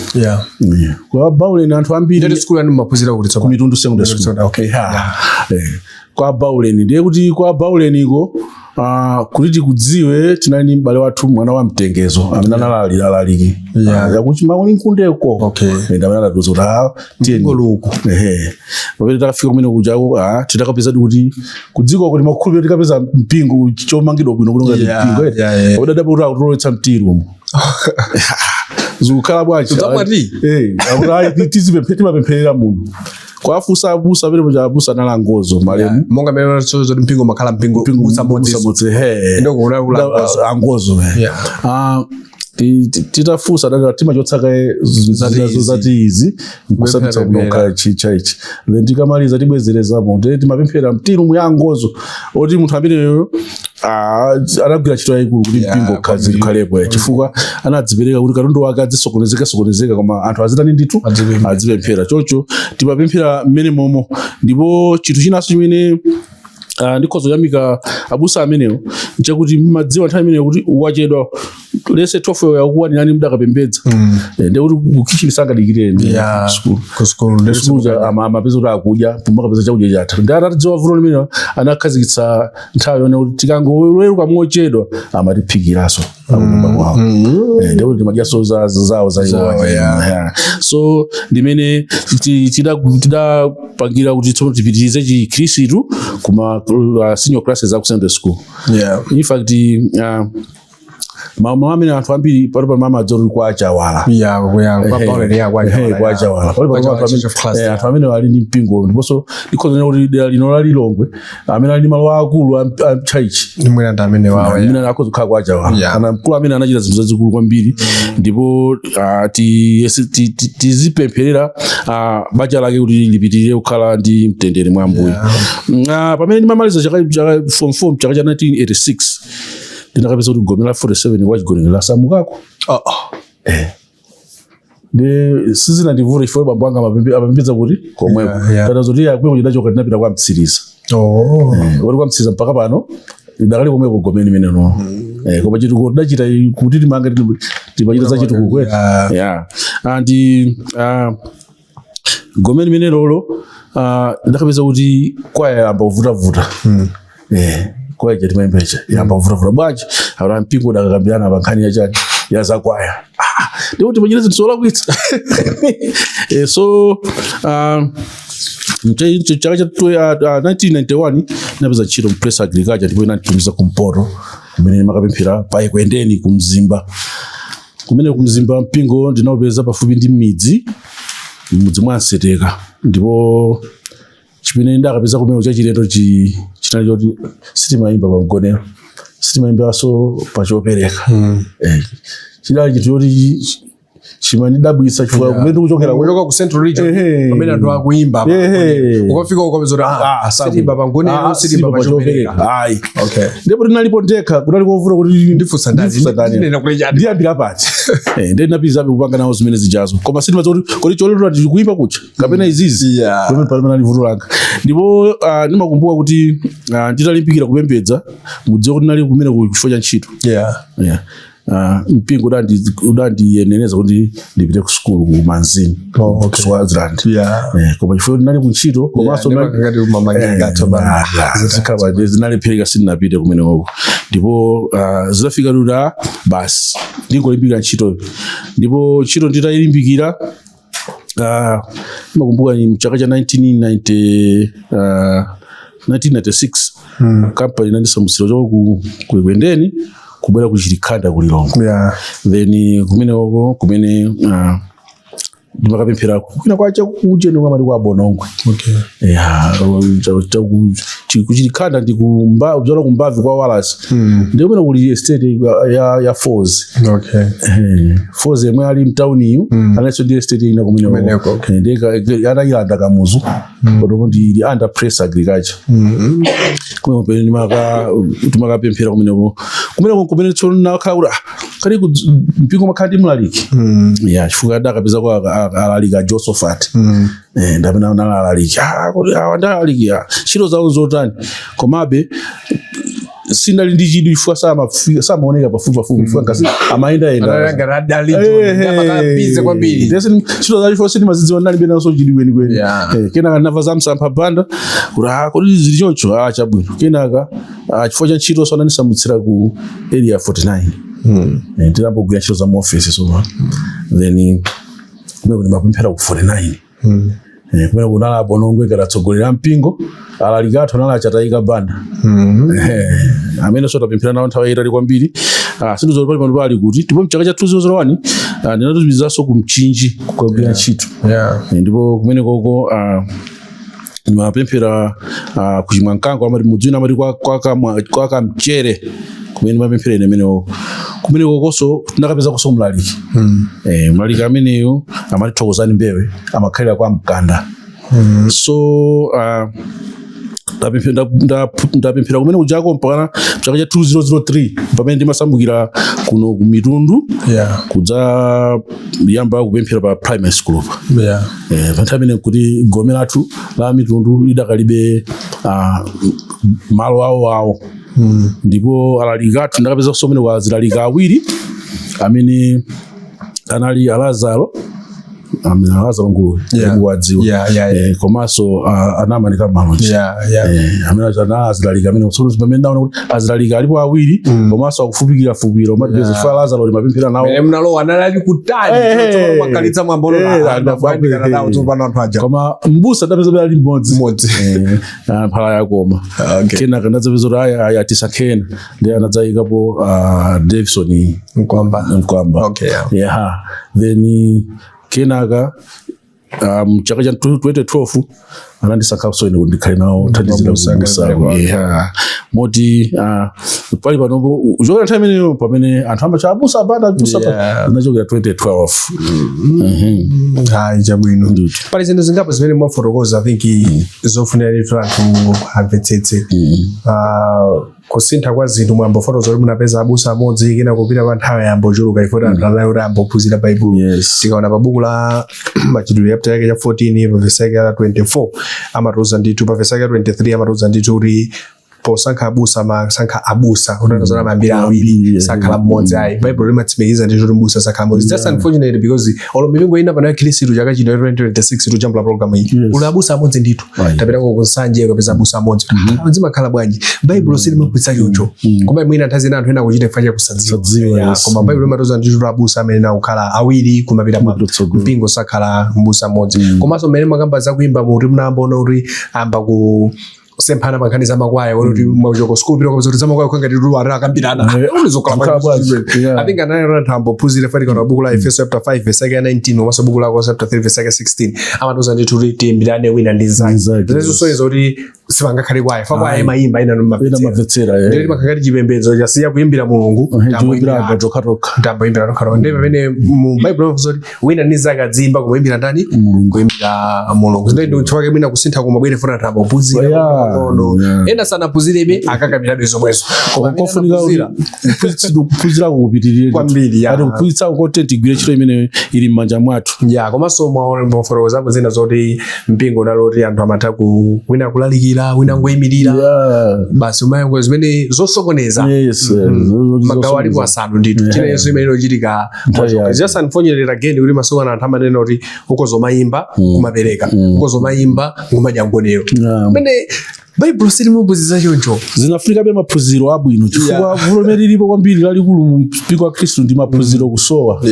[SPEAKER 3] Kwa Bauleni anthu ambiri
[SPEAKER 2] Ndeti school yanu maphunzira kuti
[SPEAKER 3] ku Mitundu Secondary School. Kwa Bauleni, ndiye kuti kwa Bauleniko kuti tikudziwe, tinali ndi m'bale wathu mwana wa mtengezo amene analali alaliki yakuti mauli nkundeko. Ndi amene anatiuza kuti tiyeni.
[SPEAKER 2] Ngoluku.
[SPEAKER 3] Ehe, pamene takafika kumene kujako, titakapezadi kuti kudziko kuti makhulupiriro tikapeza mpingo chomangidwa bwino kuno ngati mpingo, eh. Udadapo kuti akutolowetsa mtiru zikukhala bwanji?
[SPEAKER 2] Tudzamwati?
[SPEAKER 3] Akuti ayi, timapempherera muno. Kwafusa abusa amene pocha, abusa anali angozo malemu.
[SPEAKER 2] Monga mmene zoti mpingo makhala mpingo musamodzi.
[SPEAKER 3] Musamodzi, he.
[SPEAKER 2] Ndikuona kula angozo.
[SPEAKER 3] Angozo, he. Titafusa dada timachotsa kaye
[SPEAKER 2] Zati
[SPEAKER 3] zinazo
[SPEAKER 2] izi.
[SPEAKER 3] zati izi nkusabitsa
[SPEAKER 2] Kupemphera.
[SPEAKER 3] kuno chaichi, then tikamaliza tibwezerezamo. Then timapemphera mtiru ya angozo oti munthu ameneyo anagwira ntchito yayikulu kuti mpingo ukhalepo, chifukwa anadzipereka kuti katundu wake azisokonezeka sokonezeka, koma anthu azitani ndithu?
[SPEAKER 2] Azipemphera.
[SPEAKER 3] Azipemphera. Chocho timapemphera mmene momo. Ndipo chinthu chinanso chimene ndikhoza kuyamika abusa amenewo nchakuti mmadziwa nthawi imeneyo kuti wachedwa lese 12 yakuwanirani mudakapembedza. Ndekuti kukichini sangadikirire ndi school.
[SPEAKER 2] Ku school ndeti
[SPEAKER 3] Sukulu amapeza kuti akudya pumakapeza chakudya chatha. Ndi atatidziwa vuto limene, anakhazikitsa nthawi yone kuti tikangoweruka mochedwa amatiphikiranso akunyumba kwawo. Ndekuti timadyaso zawo za iwo.
[SPEAKER 2] Zawo, yeah.
[SPEAKER 3] Yeah. So ndimene tidapangira kuti tsono tipitirize chikhristu kuma senior classes aku secondary school. In fact, mawu amene anthu ambiri pano pano amadziwa kuti kwa Chawala.
[SPEAKER 2] Yeah, kwa Paul ya kwa
[SPEAKER 3] Ehe, kwa Chawala. Pali
[SPEAKER 2] Kwa
[SPEAKER 3] pano
[SPEAKER 2] Chawala
[SPEAKER 3] anthu
[SPEAKER 2] Church of Christ.
[SPEAKER 3] Anthu amene ali ndi mpingo, ndiponso ndikhoza kuti dera lino la Lilongwe amene ali ndi malo akulu a church
[SPEAKER 2] Nimwena ndi amene wawo, yeah.
[SPEAKER 3] amene akhoza kukhala kwa Chawala. Ana mkulu amene anachita zinthu zazikulu kwambiri, ndipo tizipempherera banja lake kuti lipitirire kukhala ndi mtendere mwa Ambuye. Pamene ndimamaliza chaka form 4 mchaka cha 1986, ndinakapeza kuti gome la 47 kwa Chigonero lasamukako.
[SPEAKER 2] Oh.
[SPEAKER 3] Ndi sizinandivute chifukwa bambo anga amapembedza kuti komweko. Tata zoti akweko chidachoka, tinapita kwa Mtsiriza. Oti kwa Mtsiriza mpaka pano idakali komweko gomeni imene no. Koma chitukuko tidachita kuti timanga timachita za chitukuko. Yeah. And gomeni limene lolo ndakapeza kuti kwaya yamba kuvutavuta. Kwaya ija timayimba ija yamba kuvutavuta bwanji? Akuti mpingo udakakambirana pa nkhani yachani, ya zakwaya. Ndikuti timachita zinthu zolakwitsa. So chaka cha 1991 ndinapeza ntchito mpress agriculture, ndipo inanditumiza kumpoto kumene ndimakapemphera pa Ekwendeni kumzimba. Kumene kumzimba mpingo ndinawupeza pafupi ndi midzi, mudzi mwa Nseteka. Ndipo chimene ndakapeza kumene chachilendo chinali choti sitimayimba pa mgonero, sitimayimbanso pa chopereka. Chidali chinthu choti Chimandidabwitsa chifukwa kumene ndikuchokera
[SPEAKER 2] Kuchoka ku Central Region,
[SPEAKER 3] Ehe.
[SPEAKER 2] pamene anthu akuimba pa
[SPEAKER 3] Ehe.
[SPEAKER 2] Mgonero. Ukafika ukapeza kuti
[SPEAKER 3] Ah,
[SPEAKER 2] sitimba pa Mgonero,
[SPEAKER 3] Ah,
[SPEAKER 2] sitimba pa Chopereka.
[SPEAKER 3] Ayi.
[SPEAKER 2] Okay.
[SPEAKER 3] Ndipo tinalipo ndekha, kunali kovuta kuti
[SPEAKER 2] Ndifunsa ndani?
[SPEAKER 3] Ndifunsa ndani?
[SPEAKER 2] Ndinena kuti chani?
[SPEAKER 3] Ndiyambira pati? Ndiye ndinapitirizabe kupanga nawo zimene zijazo, koma sindimadziwa kuti kodi choletora ndikuimba kucha kapena izizi. Pamene pamene nali vuto langa. Ndipo ndimakumbuka kuti nditalimbikira kupembedza, mudziwe kuti nali kumene ku chifukwa cha ntchito. Yeah. Mpingo udandiyeneneza kuti ndipite ku sukulu ku Manzini,
[SPEAKER 2] Oh, okay.
[SPEAKER 3] ku Swaziland. Koma chifukwa ndinali ku ntchito komanso
[SPEAKER 2] Yeah, ndimangati umamangika tsopano.
[SPEAKER 3] Zinalephera, sindinapite kumeneko. Ndipo zidafika kuti basi, ndingolimbikira ntchitoyo. Ndipo ntchito nditayilimbikira, ndimakumbuka ni mchaka cha 1990, 1996, kampani inandisamutsira choko ku Ekwendeni kubwera ku Chilikhanda ku Lilongwe. Then kumeneko kumene ndimakapemphera kwina kwacha kucheni kwamati kwa Bonongwe. Ya, kuchilikhanda ndi kumba kudzala kumbavi kwa Wallace. Ndi kumene kuli estate ya Falls. Falls yemwe ali mtauniyu analinso ndi estate ina kumene.
[SPEAKER 2] Kumeneko, okay.
[SPEAKER 3] Ndi anayilanda Kamuzu, koma ndi ili under press agriculture. Kumene pene timakapemphera kumeneko kumene tsono nakhala kuti kali ku mpingo makhala ndi mlaliki. Ya, chifukwa adakapeza kwa alaliki a Josephat. Ndapena nalalaliki, kodi awa ndalaliki, ntchito zawo zotani? Komabe sindali ndi chidwi chifukwa samaoneka pafupi pafupi, chifukwa ngasi amayendayenda.
[SPEAKER 2] Busy kwambiri.
[SPEAKER 3] Ntchito zacho chifukwa sindimazidziwa, ndalibe naso chidwi kwenikweni. Kenaka ndinamva za Msampha Banda kuti kodi zili choncho? Chabwino. Kenaka chifukwa cha ntchito so anandisamutsira ku Area 49. Ndinambogwira ntchito za mu office, so then kumene ndimapemphera ku 49. Kumene kunali Abonongwe ngati atsogoleri a mpingo, alaliki athu anali Achatayika Banda. Amene so tapemphera nawo nthawi yayitali kwambiri. Sindizo pali pano pali kuti. Ndipo mchaka cha 2001 ndinatumizanso ku Mchinji kukagwira ntchito. Ndipo kumene koko ndimapemphera kuchimwankango, amati mudzina amati kwa Kamchere, kumene ndimapemphera ine imenewo. Kumene kokonso tinakapeza koso mlaliki. Mlaliki ameneyo amati Thokozani Mbewe, amakhalira kwa Mkanda. So ndapemphera kumene kujako mpakana chaka cha 2003, pamene ndimasamukira kuno ku Mitundu kudza yamba kupemphera pa primary school pa. Pa nthawi imene kuti gome lathu la Mitundu lidakalibe malo awo awo. Ndipo alaliki athu ndakapeza kusomene kwa azilaliki awiri amene anali Alazaro, amene Alazaro Nguluwe, wadziwa. Komanso anamanika Malonje. Amene ana azilaliki amene tsono pamene ndaona kuti azilaliki alipo awiri, komanso akufupikira fupikira umati yeah. Fa Lazaro limapemphera nawo.
[SPEAKER 2] Mene mnalowa anali kutali. Tsono mwakalitsa mwambono. Nawo tsopano anthu aja.
[SPEAKER 3] Koma mbusa ndapeza pera ali mmodzi.
[SPEAKER 2] Mmodzi.
[SPEAKER 3] Mphala yakoma. Kenaka ndadzapeza kuti aya aya tisakhena, ndi anadzayikapo Davison
[SPEAKER 2] Mkwamba.
[SPEAKER 3] Mkwamba. Yeah. Then kenaka chaka cha 2012 anandisankhanso ine kuti ndikhale nawo thandizira
[SPEAKER 2] Mbusa,
[SPEAKER 3] kubusa.
[SPEAKER 2] ngati
[SPEAKER 3] Yeah. Moti pali panopo kuchokera nthawi imeneyo pamene anthu amacha abusa Banda, abusa Banda, inachokera 2012.
[SPEAKER 2] Hayi, chabwino.
[SPEAKER 3] Ndithu.
[SPEAKER 2] Pali zinthu zingapo zimene mwafotokoza, I think zofunira ndithu anthu amvetsetse. Kusintha kwa zinthu, mwambofotokoza kuti munapeza abusa amodzi, kena kupita pa nthawi yambochuluka ifoti anthu anali kuti ambophunzira Baibulo. Tikaona pa buku la Machitidwe chapter yake cha 14 pa verse yake ya 24 amatiuza ndithu, pa verse yake ya 23 amatiuza ndithu kuti posankha abusa amasankha abusa utanthauza amayambira awiri, sakhala mmodzi ayi. Baibulo limatsimikiza ndithu kuti mbusa sakhala mmodzi. Just unfortunate because olo mipingo ina pano ya Khristu chaka chino 2026 tujambula program iyi, kuli abusa amodzi ndithu. Tapitako kuNsanje ukapeza abusa amodzi. Zimakhala bwanji? Baibulo silimaphunzitsa choncho, koma mwina nthawi zina anthu ena akuchita chifukwa cha kusadziwa.
[SPEAKER 3] Kusadziwa,
[SPEAKER 2] Yeah, koma Baibulo limatiuza ndithu kuti abusa amene akukhala awiri kumapita mwa
[SPEAKER 3] Kutsogolo.
[SPEAKER 2] mpingo sakhala mbusa mmodzi. Komanso mmene makamba zakuimba muti munamboona kuti amba ku kusemphana pankhani za makwaya, kuti mwachoka school pita kapeza kuti za makwaya kanga titu ara akambirana.
[SPEAKER 3] Kukhala bwanji?
[SPEAKER 2] I think anali anthu ambophunzira fati kana buku la Efeso chapter 5 verse yake ya 19 komanso buku la Kolose chapter 3 verse yake ya 16 amatiuza ndithu kuti tiyimbirane wina ndi nzake.
[SPEAKER 3] Nzake,
[SPEAKER 2] Zimenezo
[SPEAKER 3] yes.
[SPEAKER 2] zisonyeza kuti Sipangakhale kwaya fa kwaya
[SPEAKER 3] Ayi.
[SPEAKER 2] imayimba ina
[SPEAKER 3] Ena
[SPEAKER 2] nomamvetsera.
[SPEAKER 3] mamvetsera.
[SPEAKER 2] Ndiye pakakati chipembedzo chasiya kuyimbira Mulungu,
[SPEAKER 3] Tikuimbira anthu tokhatokha.
[SPEAKER 2] Tamboyimbira tokhatokha. Ndiye pamene mu Baibulo zoti wina ndi zake adziyimba, kumayimbira ndani?
[SPEAKER 3] Mulungu.
[SPEAKER 2] Kuyimbira Mulungu. Ndiye ndi chifukwa mwina kusintha kumabwere funa anthu amaphunzira pang'ono. Ena sanaphunzirebe, akakamirabe zomwezo, koma amene
[SPEAKER 3] Kofunika kuti
[SPEAKER 2] anaphunzira
[SPEAKER 3] kuphunzira kupitirire
[SPEAKER 2] Kwambiri, ya.
[SPEAKER 3] Ati kuphunzitsa kote tigwire ntchito imene ili m'manja mwathu.
[SPEAKER 2] Ya, komanso mwafotokozapo zina zoti mpingo unaloti anthu amatha ku wina kulalikira, wina ngoyimirira, basi umayango zimene zosokoneza. Magawo alipo asanu ndithu. China yenso imene inochitika
[SPEAKER 3] Nthawi yake.
[SPEAKER 2] just unfortunately again kuti masiku ano anthu amanena kuti ukoza umayimba, kumapereka, ukoza umayimba, ngumadya ngonero, pamene Baibulo silimuphunzitsa choncho.
[SPEAKER 3] Zinafunikabe maphunziro abwino chifukwa vuto limene lilipo kwambiri lalikulu mu mpingo wa Khristu ndi maphunziro kusowa.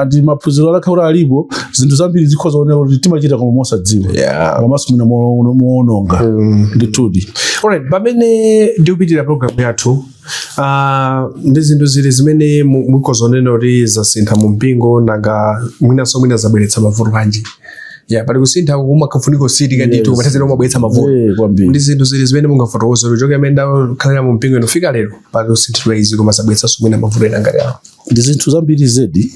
[SPEAKER 3] Andi maphunziro alakhala kuti alipo, zinthu zambiri zikhoza kuoneka kuti timachita koma mosadziwa, komanso mwina moononga ndithudi.
[SPEAKER 2] Alright, pamene ndikupitirira program yathu, ndi zinthu zili zimene mukhoza kunena kuti zasintha mu mpingo, nanga mwinanso mwina zabweretsa mavuto anji? Ya, pali kusintha kumafunika kusitika ndithu, koma nthawi umabweretsa mavuto.
[SPEAKER 3] Kwambiri.
[SPEAKER 2] Ndi zinthu zili zimene mungafotokoze kuti choka imene ndakhalira mu mpingo ino fika lero pali kusinthidwa izi, koma zabweretsanso mwina mavuto ena ngati awo?
[SPEAKER 3] Ndi zinthu zambiri zedi,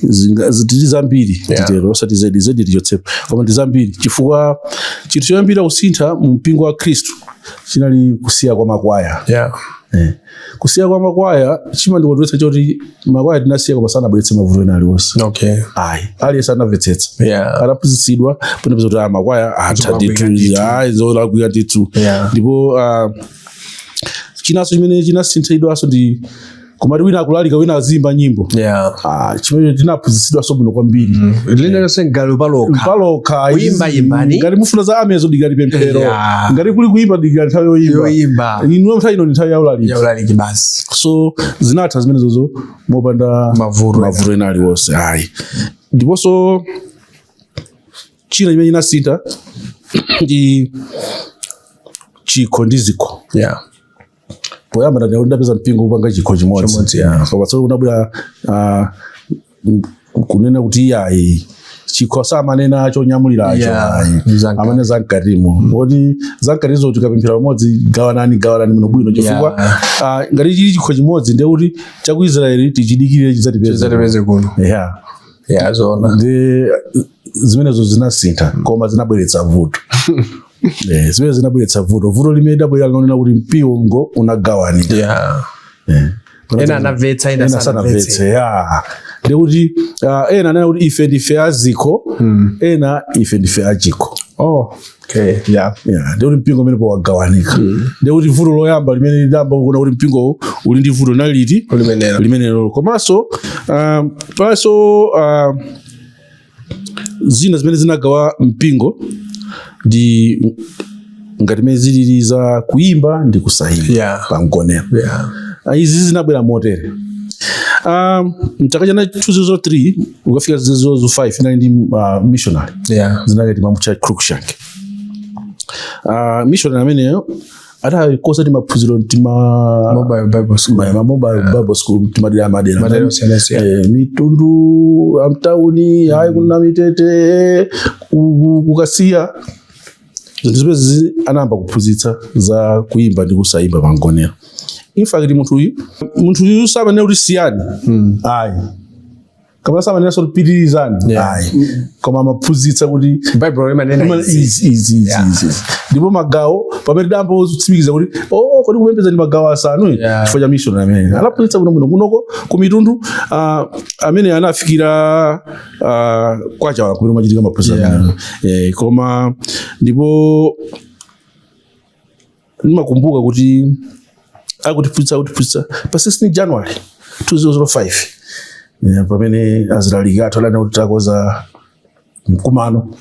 [SPEAKER 3] tili zambiri. Titero, osati zedi zedi tichotsepo, koma ndi zambiri chifukwa chinthu choyambira kusintha mu mpingo wa Khristu chinali kusiya kwa makwaya. Kusiya kwa makwaya chimandikondweretsa choti makwaya tinasiya koma sanabweretse mavuto ena aliwonse. Ayi, aliyense anamvetsetsa. Anaphunzitsidwa panapeza kuti makwaya atha
[SPEAKER 2] Zolakwika
[SPEAKER 3] ndithu.
[SPEAKER 2] ndithu.
[SPEAKER 3] Ayi, zolakwika ndithu. Ndipo chinanso chimene chinasinthidwanso ndi komati wina akulalika, wina azimba nyimbo. Chimene tinaphunzitsidwanso bwino kwambiri.
[SPEAKER 2] Lina lonse ngalo palokha.
[SPEAKER 3] Palokha.
[SPEAKER 2] Kuyimba, yimbani.
[SPEAKER 3] Ngati mufuna za amezo, dikirani pemphero. Ngati kuli kuyimba, dikirani nthawi yoyimba.
[SPEAKER 2] Yoyimba.
[SPEAKER 3] Inu nthawi ino ndi nthawi ya ulaliki.
[SPEAKER 2] Ya ulaliki basi.
[SPEAKER 3] So zinatha zimenezozo mopanda
[SPEAKER 2] mavuto.
[SPEAKER 3] Mavuto ena aliwonse, ayi. Ndiponso china chimene chinasintha ndi chikho ndi zikho. Poyamba ndapeza mpingo kupanga chikho chimodzi.
[SPEAKER 2] Chimodzi, yeah.
[SPEAKER 3] Koma tsono kunabwera kunena kuti iyayi, chikho samanena chonyamuliracho, ayi.
[SPEAKER 2] Zamkati.
[SPEAKER 3] Amanena zamkatimo, poti zamkatizo tikapemphera pamodzi, gawanani gawanani muno bwino, chifukwa ngati chili chikho chimodzi, ndiye kuti chaku Israeli tichidikirire chidzatipeze.
[SPEAKER 2] Chidzatipeze kuno. Yeah, zona.
[SPEAKER 3] Ndi zimenezo zinasintha, koma zinabweretsa vuto. Zimene zinabweretsa vuto, vuto limene lidabwera linaonena kuti mpingo unagawanika.
[SPEAKER 2] Ena anamvetsa, ena
[SPEAKER 3] ena
[SPEAKER 2] sanamvetse.
[SPEAKER 3] sanamvetse ya. Ndikuti ena anena kuti ife ndife azikho, ena ife ndife achikho.
[SPEAKER 2] Oh, okay, yeah.
[SPEAKER 3] Yeah, ndikuti mpingo umene wagawanika. Ndikuti vuto loyamba limene lidamba kuona kuti mpingo uli ndi vuto naliti?
[SPEAKER 2] Limenelo.
[SPEAKER 3] Limenelo. Komanso paso zina zimene zinagawa mpingo ndi ngati mene zilili za kuimba ndi kusayimba pa mgonero. Izi zinabwera motere. Mchaka cha 2003 ukafika 2005 inali ndi missionary zinali timamutcha Cruikshank. Missionary ameneyo adakosa timaphunziro tima
[SPEAKER 2] Mobile Bible School.
[SPEAKER 3] Ma mobile Bible school timadera madera.
[SPEAKER 2] Madera osiyanasiyana.
[SPEAKER 3] Mitundu amtauni, ayi, kuna Mitete, kukasiya zinthu zimene anayamba kuphunzitsa za kuimba ndi kusayimba pangonero. In fact, munthu uyu samanena kuti siyani, ayi, kapena samanena kuti pitirizani, ayi, koma amaphunzitsa kuti
[SPEAKER 2] Bible imanena izi.
[SPEAKER 3] Izi, izi, izi, izi, izi. Ndipo magawo pamene dambo kutsimikiza kuti oh, kodi kupembedza ndi magawo asanu, chifukwa cha mission amene anaphunzitsa bwino bwino kunoko ku mitundu, amene anafikira kwachawa kumene kumachitika maphunziro amenewo. Koma ndipo ndimakumbuka kuti akutiphunzitsa pa 16 January 2005, pamene azilaliki athu adanena kuti takoza mkumano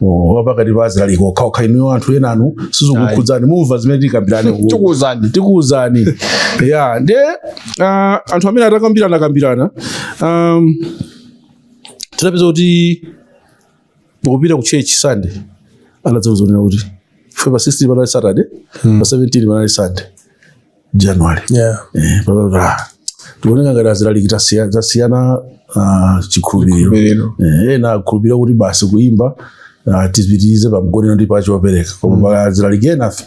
[SPEAKER 3] wapakati pa azilaliki okhaokha, inuyo anthu enanu sizikukhudzani, mumva zimene tikambirane uku.
[SPEAKER 2] Tikuwuzani.
[SPEAKER 3] Tikuwuzani ya. Nde anthu amene atakambirana kambirana, tinapeza kuti pokupita ku church Sunday anadzauza kunena kuti ife pa 16 panali Saturday, pa 17 panali Sunday, January. Tikuoneka ngati azilaliki tasiyana chikhulupiriro.
[SPEAKER 2] Chikhulupiriro.
[SPEAKER 3] Ena akhulupirira kuti basi kuimba Tipitirize pa mgonero ndi pa chopereka, koma azilaliki enafe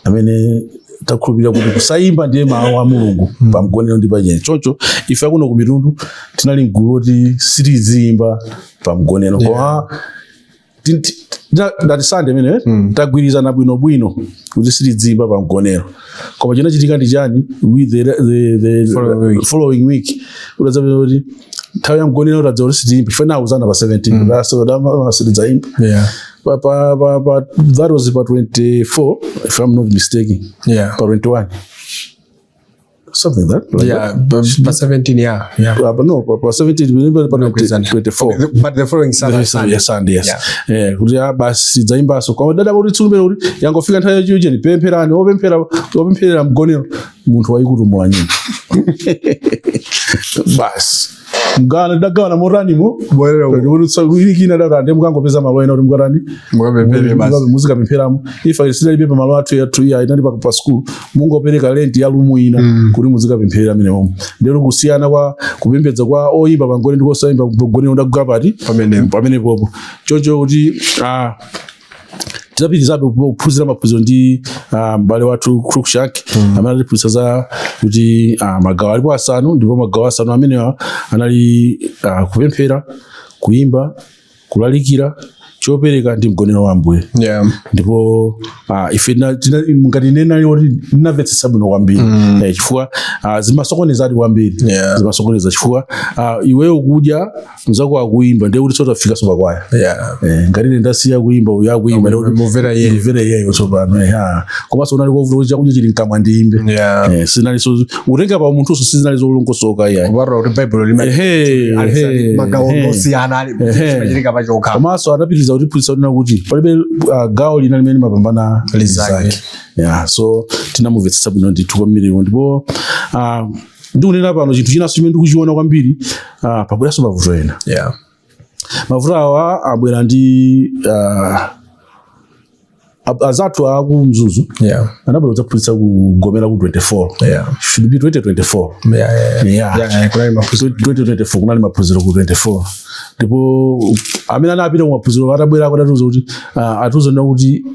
[SPEAKER 3] amene takhulupirira kuti kusayimba ndiye mawu a Mulungu pa mgonero ndi pachene. Choncho ife akuno ku mitundu tinali mgulu loti sitiziyimba pa mgonero, koma ndati Sande imene tagwirizana bwinobwino kuti sitidzimba pa mgonero. Koma chinachitika ndi chani? With the
[SPEAKER 2] Following week.
[SPEAKER 3] Following week utadzapeza kuti nthawi ya mgonero tadza kuti sitiyimba, chifukwa nauzana pa 17 mm. Sitidzayimba. Pa, pa, pa, pa, that was pa 24, if I'm not mistaken, pa 21, something that like.
[SPEAKER 2] Yeah, but 17, yeah.
[SPEAKER 3] But no, pa 17, pa 24.
[SPEAKER 2] But the following Saturday.
[SPEAKER 3] Sunday, yes, Sunday, yes. Kuti basi sidzaimbaso. Koma dada kuti tsiku limene kuti yangofika nthawi yachiucheni, pempherani, opemphera, opempherera mgonero, munthu wayikutumula nyimbo basi. Mgawana tidagawana motanimo? Ilikina dada ndi mukangopeza malo ena kuti mukatani?
[SPEAKER 2] Mukapemphere basi.
[SPEAKER 3] Muzikapempheramo. Ife sidalibe pa malo athu yathu iya, inali pa school, mungopereka rent ya room ina kuti muzikapempherera mene momwe. Ndero kusiyana kwa kupembedza kwa oyimba pangone ndi kosayimba pangone ndagwa pati?
[SPEAKER 2] Pamenepo.
[SPEAKER 3] Pamenepopo. Choncho kuti tidapitirizabe kuphunzira maphunziro ndi m'bale wathu Cruikshank, amene anatiphunzitsa za kuti magawo alipo asanu, ndipo magawo asanu amenewa anali kupemphera, kuyimba, kulalikira, chopereka ndi mgonero wa Ambuye. Ndipo ife ngati ine nali kuti ndinamvetsetsa bwino kwambiri, chifukwa zimasokonezadi kwambiri. Zimasokoneza chifukwa iweyo kudya, mzako akuyimba, ndiye kuti sotafikaso pakwaya. Ngati ine ndasiya kuyimba, uyu akuyimba, ndiye kuti
[SPEAKER 2] Mumvera iye.
[SPEAKER 3] Ndimvere iyeyo tsopano. Komanso unali kovuta kuti chakudya chili mkamwa ndiyimbe. Sinali so utenga pa munthuso, sizinali zolongosoka iyayi.
[SPEAKER 2] Kupatula kuti Bible lima magawo osiyana ali chimachitika pachokha.
[SPEAKER 3] Komanso adapitiriza kutiphunzitsa kunena kuti palibe gawo lina limene limapambana
[SPEAKER 2] lizake.
[SPEAKER 3] Lizake. Yeah, so tinamumvetsetsa bwino ndithu kwambiri. Ndipo ndikunena pano, chinthu chinanso chimene ndikuchiona kwambiri, pabweranso mavuto ena. Mavuto awa abwera ndi azathu aku Mzuzu. Anabwera kudzaphunzitsa kugomera ku 24, should be 2024.
[SPEAKER 2] Yeah, kunali maphunziro.
[SPEAKER 3] 2024 kunali maphunziro ku 24, ndipo amene anapita ku maphunziro atabwera adatiuza kuti atiuza nda kuti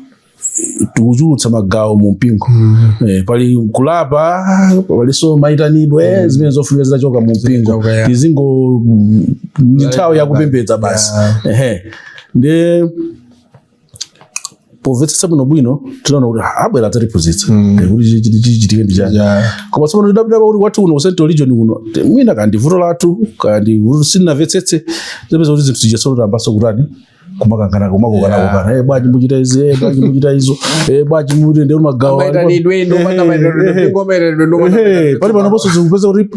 [SPEAKER 3] tikuchulutsa magawo mu mpingo. Pali kulapa, palinso mayitanidwe, zimene zofunika zitachoka mu mpingo.
[SPEAKER 2] Zitachoka, yeah.
[SPEAKER 3] Tizingo ndi nthawi yakupembedza basi. Ehe, ndiye pomvetsetsa bwinobwino tinaona kuti abwera adzatiphunzitsa kuti chichitike ndi chani. Koma tsopano tidabwera kuti kwathu kuno ku Central Region kuno, mwina kandi vuto lathu, kandi vuto sitinamvetsetse, tipeza kuti zinthu zija tsono tayambanso kutani? Kumakangana, kumakokana, kokana, bwanji muchita izi, bwanji muchita izo, bwanji muti ndi magawo.
[SPEAKER 2] Mayitanidwe, ndopanda mayitanidwe, mpingo mayitanidwe, ndopanda mayitanidwe.
[SPEAKER 3] Pali panoponso zikupeza kuti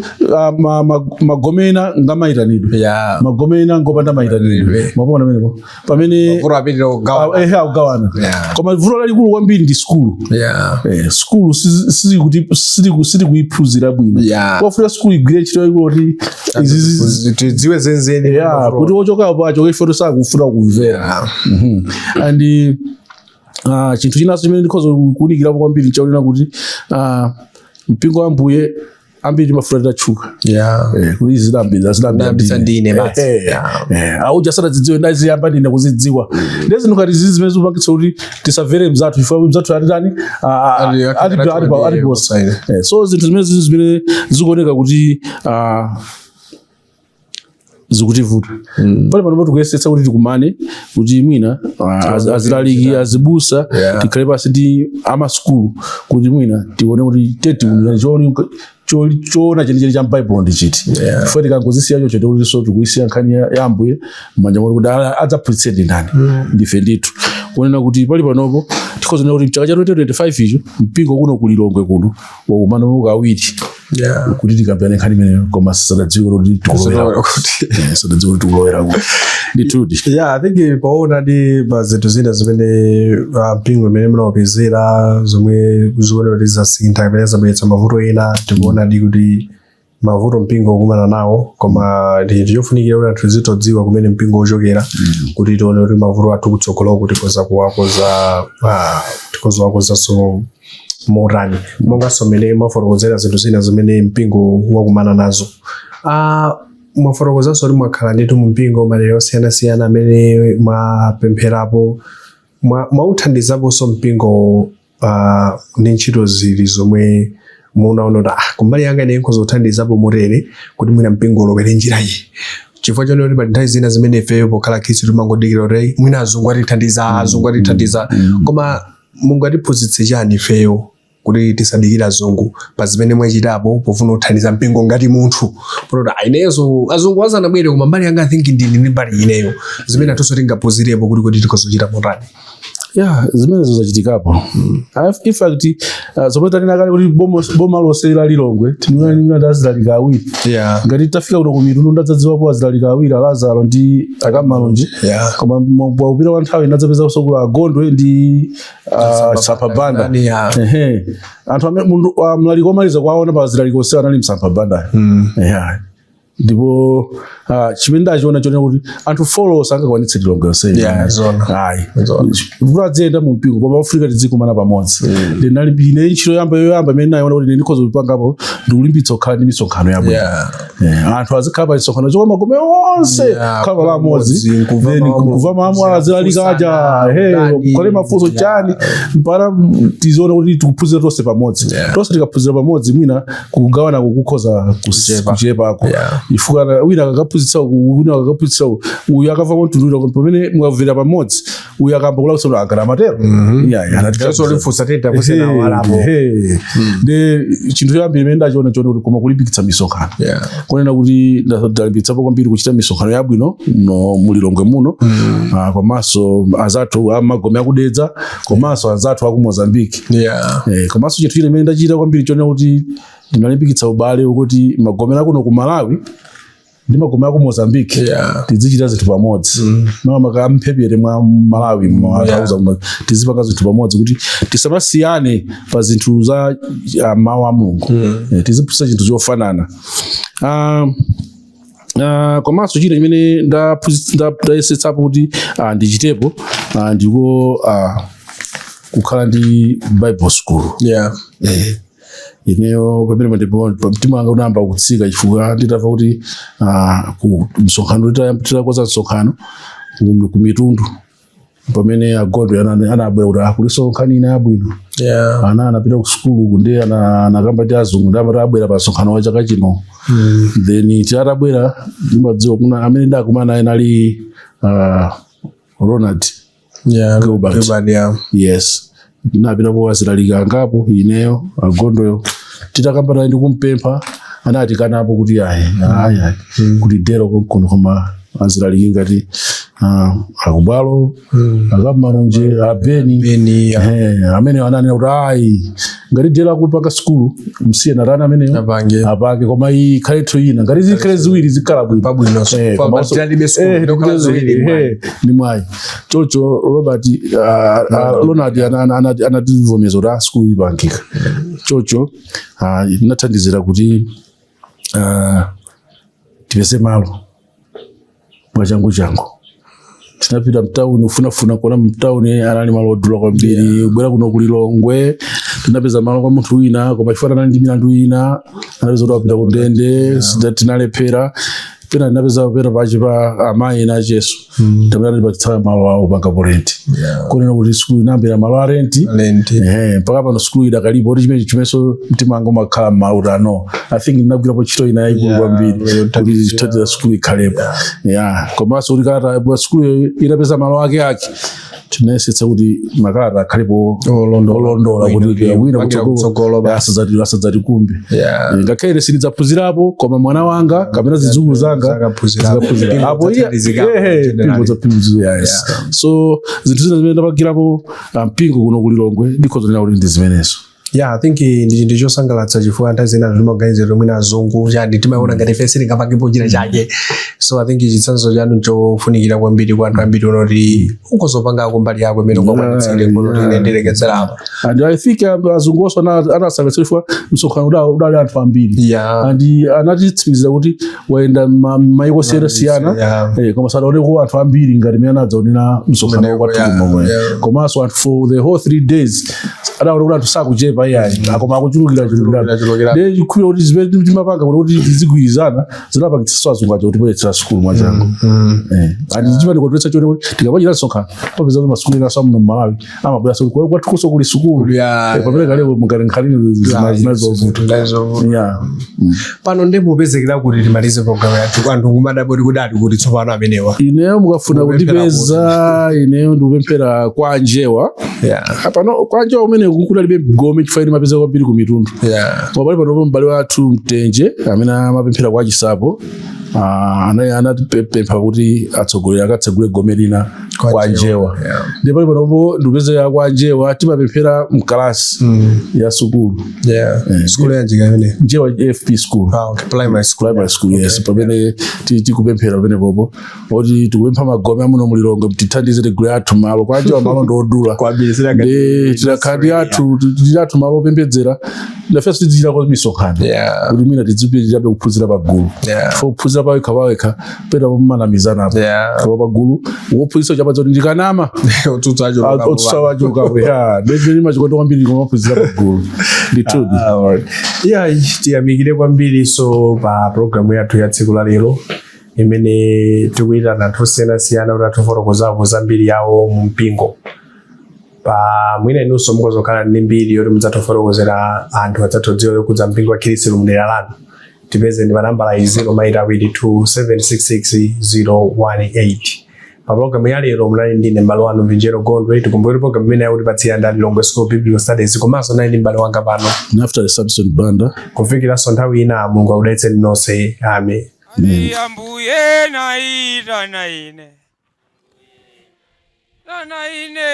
[SPEAKER 3] magomena ngamayitanidwe, magomena ngopanda mayitanidwe. Mapona pamenepo pamene
[SPEAKER 2] Mavuto apitira kugawana.
[SPEAKER 3] Ehe, akugawana. Koma vuto lalikulu kwambiri ndi sukulu. Sukulu sitikuyiphunzira bwino. Kwafunika sukulu igwire ntchito yaikulu kuti
[SPEAKER 2] Tidziwe zenizeni.
[SPEAKER 3] Yeah, kuti ochokapo achoke ife tisakufuna kumvera. And chinthu chinanso chimene ndikhoza kuwunikirapo kwambiri nchakunena kuti mpingo wa Ambuye ambiri timafuna titatchuka. Kuti izi zidambira.
[SPEAKER 2] Ndayambitsa ndine basi.
[SPEAKER 3] Auja sanazidziwe, ndaziyamba ndine kuzidziwa. Ndiye zinthu ngati zizi zimene zikupangitsa kuti tisamvere mzathu, chifukwa mzathu atitani? Aliposa. So zinthu zimene zizi zimene zikuoneka kuti zikutivuta pale pano, tikuyesetsa kuti tikumane kuti mwina azilaliki, azibusa, tikhale pasi ndi amasukulu kuti mwina tione kuti tetiunikani choona chenicheni cha m'Baibulo ndi chiti. Chifukwa tikangozisiya chocho, tikuti so tikuyisiya nkhani ya Ambuye m'manja mwake kuti adzaphunzitse ndi ndani? Ndife ndithu. Kunena kuti pali panopo tikhoza kunena kuti mchaka cha 2025 icho mpingo kuno kulilongwe kuno wakumana kawiri kuti tikambirane nkhani imeneyo, koma sadadziwe kuti tikulowera
[SPEAKER 2] Kuti.
[SPEAKER 3] Sadadziwe kuti tikulowera kuti ndithudi.
[SPEAKER 2] Yeah, I think paona ndi pa zinthu zina zimene mpingo imene munawapezera zomwe zikuoneka kuti zasintha kapena zabweretsa mavuto ena, tikuona ndi kuti mavuto mpingo ukumana nawo, koma ndi chinthu chofunikira kuti anthu tizitodziwa kumene mpingo uchokera, kuti tione kuti mavuto athu kutsogoloko tikhoza kuwakoza, tikhoza kuwakozanso motani, monganso mmene mwafotokozera zinthu zina zimene mpingo wakumana nazo. Mwafotokozanso kuti mwakhala ndithu mumpingo madera osiyanasiyana amene mwapempherapo, mwauthandizaponso mpingo ndi ntchito zili zomwe munaona kuti kumbali yanga ine nkhoza kuthandizapo motere kuti mwina mpingo ulowere njira iyi, chifukwa chonena kuti pali nthawi zina zimene ifeyo pokhala Khristu timangodikira kuti mwina azungu atithandiza, azungu atithandiza. Koma mungatiphunzitse chani ifeyo kuti tisadikire azungu pa zimene mwachitapo pofuna kuthandiza mpingo ngati munthu, poti ineyo azungu asanabwere, koma mbali yanga I think ndili ndi mbali ineyo zimene atunso tingaphunzirepo kuti tikhoza motani?
[SPEAKER 3] Yeah, zimenezo zachitikapo. In fact, zomwe tanena kale kuti boma lonse la Lilongwe tinati azilalika awiri. Ngati tafika kuno ku mitundu, ndadzadziwapo azilalika awiri, Alazaro ndi Akamalonje. Koma pakupita kwa nthawi ndadzapeza kula Agondwe ndi Sampha Banda. Ehe, anthu amene munthu mlaliki omaliza kwaona pa azilaliki onse anali Msampha Banda. Yeah. Ndipo chimene ndachiona chonena kuti anthu four sangakwanitse Lilongwe yonse.
[SPEAKER 2] Yeah, zona.
[SPEAKER 3] Ayi.
[SPEAKER 2] Zona.
[SPEAKER 3] Kuti adziyenda mu mpingo, koma Afrika tidzikumana pamodzi. Ndinali ine ntchito yoyamba yoyamba imene nayiona kuti ine ndikhoza kupangapo ndikulimbitsa kukhala ndi misonkhano yabwino. Eh, anthu azikhala pa misonkhano chokwa magome onse, kukhala pamodzi,
[SPEAKER 2] pamodzi, nkumva
[SPEAKER 3] then
[SPEAKER 2] mawu,
[SPEAKER 3] kumva mawu azilalika aja,
[SPEAKER 2] kufunsana,
[SPEAKER 3] he,
[SPEAKER 2] kutani.
[SPEAKER 3] kukhale mafunso chani, mpaka tizione kuti tikuphunzira tonse pamodzi. Tonse tikaphunzira pamodzi, mwina kugawana kukhoza
[SPEAKER 2] Kuchepa.
[SPEAKER 3] kuchepako. Ifukana wina akakaphunzitsa uku, wina akakaphunzitsa uku, uyu akamva kwamtundu wina, pamene mukamvera pamodzi, uyu akamba kulakwitsa kuti akana amatero. Yeah,
[SPEAKER 2] Ngaso lifunsa tenta kusena walapo.
[SPEAKER 3] Ehe. Ndi chinthu choyambira imene ndachiona chone kuti koma kulimbikitsa misonkhano, kunena kuti ndalimbikitsapo kwambiri kuchita misonkhano yabwino muno mulilongwe muno, komanso anzathu amagome akudedza, komanso anzathu aku Mozambique. Eh, komanso chinthu china imene ndachita kwambiri chonena kuti ndinalimbikitsa ubale ukuti magomero akuno ku Malawi ndi magomero aku Mozambique tizichita zinthu pamodzi, makamaka amphepete mwa Malawi yeah. Tizipanga zinthu pamodzi kuti tisamasiyane pa zinthu za mawu a Mulungu. Eh, tiziphunzitsa chinthu chofanana. Komanso china chimene ndayesetsapo kuti ndichitepo, ndiko kukhala ndi Bible school. Eh, ineyo pamene ndipo mtima wanga unayamba kutsika chifukwa nditamva kuti ku msonkhano titakoza msonkhano ku mitundu, pamene Agondwe anabwera kuti kuliso nkhani ina yabwino. Ana anapita ku sukulu ndi anakamba ndi azungu, ndi amati abwera pa msonkhano wa chaka chino. Then tiatabwera, ndimadziwa kuna amene ndakumana naye nali Ronald Gilbert.
[SPEAKER 2] Gilbert, yeah.
[SPEAKER 3] Yes, napitapo azilalika angapo, ineyo, Agondweyo, titakamba naye ndikumpempha, anati kanapo kuti ayi, ayi, ayi, kuti dero konkuno, koma azilaliki ngati akubwalo, akamalonje, abeni.
[SPEAKER 2] Beni, yeah.
[SPEAKER 3] Eh, amene ananena kuti ayi, ngati dero akupanga sukulu, msiye natani ameneyo
[SPEAKER 2] Apange.
[SPEAKER 3] Apange, koma iyi ikhaletu ina, ngati zikhale ziwiri zikhala bwino.
[SPEAKER 2] Pabwino.
[SPEAKER 3] Eh, komanso-
[SPEAKER 2] Tilibe sukulu, ndokhala ziwiri, mwayi.
[SPEAKER 3] Ndi mwayi. Chocho Robert, Ronald anativomeza kuti sukulu ipangika. Chocho inathandizira kuti tipeze malo mwachangu changu. Tinapita mtawuni kufunafuna kuona mtawuni, anali malo odula kwambiri. Kubwera kuno kulilongwe tinapeza malo kwa munthu wina, koma chifukwa anali ndi milandu ina, anapeza kuti wapita ku ndende, tinalephera. Pena tinapeza pena pachi pa amayi ena acheso, tamene anatipatsa malo awo pangapo rent. Kunena kuti sukulu inambira malo a rent.
[SPEAKER 2] Rent.
[SPEAKER 3] Ehe, mpaka pano sukulu idakalipo, kuti chimene chimenso mtima wanga umakhala mmalo kuti ano I think ndinagwirapo ntchito ina yayikulu kwambiri kuti chithatira sukulu ikhalepo. Yeah, komanso kuti kalata sukulu itapeza malo ake ake, tinayesetsa kuti makalata akhalepo
[SPEAKER 2] Olondola.
[SPEAKER 3] olondola, kuti
[SPEAKER 2] Bwino,
[SPEAKER 3] wina
[SPEAKER 2] kupangira kutsogolo basi.
[SPEAKER 3] asadzatikumbe.
[SPEAKER 2] Yeah.
[SPEAKER 3] Eh, ngakhale sindidzaphunzirapo, koma mwana wanga kapena zidzukulu zanga
[SPEAKER 2] Zakaphunzirapo.
[SPEAKER 3] zikaphunzira.
[SPEAKER 2] Mpingo
[SPEAKER 3] Apo iye-
[SPEAKER 2] udzathandizikapo
[SPEAKER 3] ehe,
[SPEAKER 2] generally.
[SPEAKER 3] mpingo udzapindulira, yes. So zinthu zina zimene ndapangirapo mpingo kuno kulilongwe, ndikhoza kunena kuti ndi zimenezo.
[SPEAKER 2] Yeah, I think ndi chinthu chosangalatsa chifukwa nthawi zina timaganizira kuti mwina azungu chani, timaona ngati ife sitingapangepo china chake. So I think chitsanzo chanu chofunikira kwambiri kwa anthu ambiri unoti ukuzopangako mbali yako imene ungakwanitsire kuti ine ndilekezera apa.
[SPEAKER 3] And I think azungu onso anasangalatsidwa chifukwa msonkhano udali anthu ambiri. And anatitsimikizira kuti wayenda maiko osiyanasiyana, koma sadaoneko anthu ambiri ngati mmene anadzaonera msonkhano
[SPEAKER 2] Umeneko,
[SPEAKER 3] kwathu momwe. Komanso anthu for the whole 3 days adaona kuti anthu sakuchepa iyayi, koma akuchulukira chulukira.
[SPEAKER 2] Chulukira.
[SPEAKER 3] Ndiye chikhulupiriro kuti zimene timapanga kuti tizigwirizana zinapangitsanso azungu aja kutibweretsera sukulu mwachangu. And chimatikondweretsa chone kuti tikamachita msonkhano papeza kuti masukulu ena amuno mmalawi amabwera sukulu kwathukuso kuli sukulu. Pamene kaleko mungati nkhalini zinazovuta.
[SPEAKER 2] Zinazovuta. Pano ndi mupezekera kuti timalize program yathu, anthu kumadaboti kudali kuti tsopano amenewa.
[SPEAKER 3] Ineyo mukafuna
[SPEAKER 2] Mukupemphera
[SPEAKER 3] kundipeza, ineyo ndikupemphera kwa Njewa. Pano kwa Njewa umene kudalibe gome chifukwa ine mapeza kwambiri ku mitundu. Koma pali panopo m'bale wathu Mtenje amene amapemphera kwa Chisapo, anatipempha kuti atsogoleri akatsegule gome lina
[SPEAKER 2] Kwa
[SPEAKER 3] kwa
[SPEAKER 2] Njewa,
[SPEAKER 3] Njewa. Ndipo pali panopo ndikupezeka kwa Njewa, timapemphera mkalasi ya sukulu.
[SPEAKER 2] Skulu yanjika imene?
[SPEAKER 3] Njewa FP School.
[SPEAKER 2] Ah, okay. Primary school.
[SPEAKER 3] Primary school, yes. Pamene tikupemphera pamene popo oti tikupempha magome amuno mulilongo tithandize tigule athu malo kwa Njewa, malo ndiodula.
[SPEAKER 2] Kwambiri.
[SPEAKER 3] Ndi tidakhadi athu tili athu malo opembedzera, nafenso tidzichitako misonkhano kuti mwina tidzipitirabe kuphunzira pagulu. For kuphunzira pawekha pawekha pena mumanamizanapo, koma pagulu wophunzitsa chapadza kuti ndikanama
[SPEAKER 2] Otsutsa acho.
[SPEAKER 3] Otsutsa wacho kapo ya ndimene machikonda kwambiri kumaphunzira pagulu ndithudi.
[SPEAKER 2] Ah, alright. Yeah, tiyamikire kwambiri so pa programu yathu ya tsiku la lero imene tikuyitana anthu osiyanasiyana kuti atifotokozapo zambiri yawo mu mpingo. Pa mwina inunso mukozokhala ndi mbiri yoti mudzatifotokozera, anthu adzathodziwa yokudza mpingo wa Khristu mdera lanu, tipeze ndi pa nambala iyi 0 2 766 018. Pa programu ya lero munali ndine m'bale wanu Vinjero Gondwe. Tikumbukire programu imene yakutipatsira ndali Lilongwe School of Biblical Studies, komanso nali ndi m'bale wanga pano
[SPEAKER 3] Naftali Samson Banda.
[SPEAKER 2] Kufikiranso nthawi ina, Mulungu akudalitseni nonse, amen.
[SPEAKER 1] Ambuye naitana ine tana ine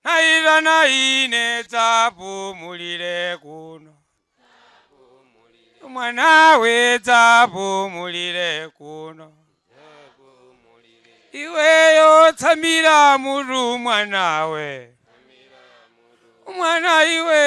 [SPEAKER 1] naitana ine dzapumulire kuno mwanawe, dzapumulire kuno iweyo, tsamira mutu mwanawe, mwana iwe.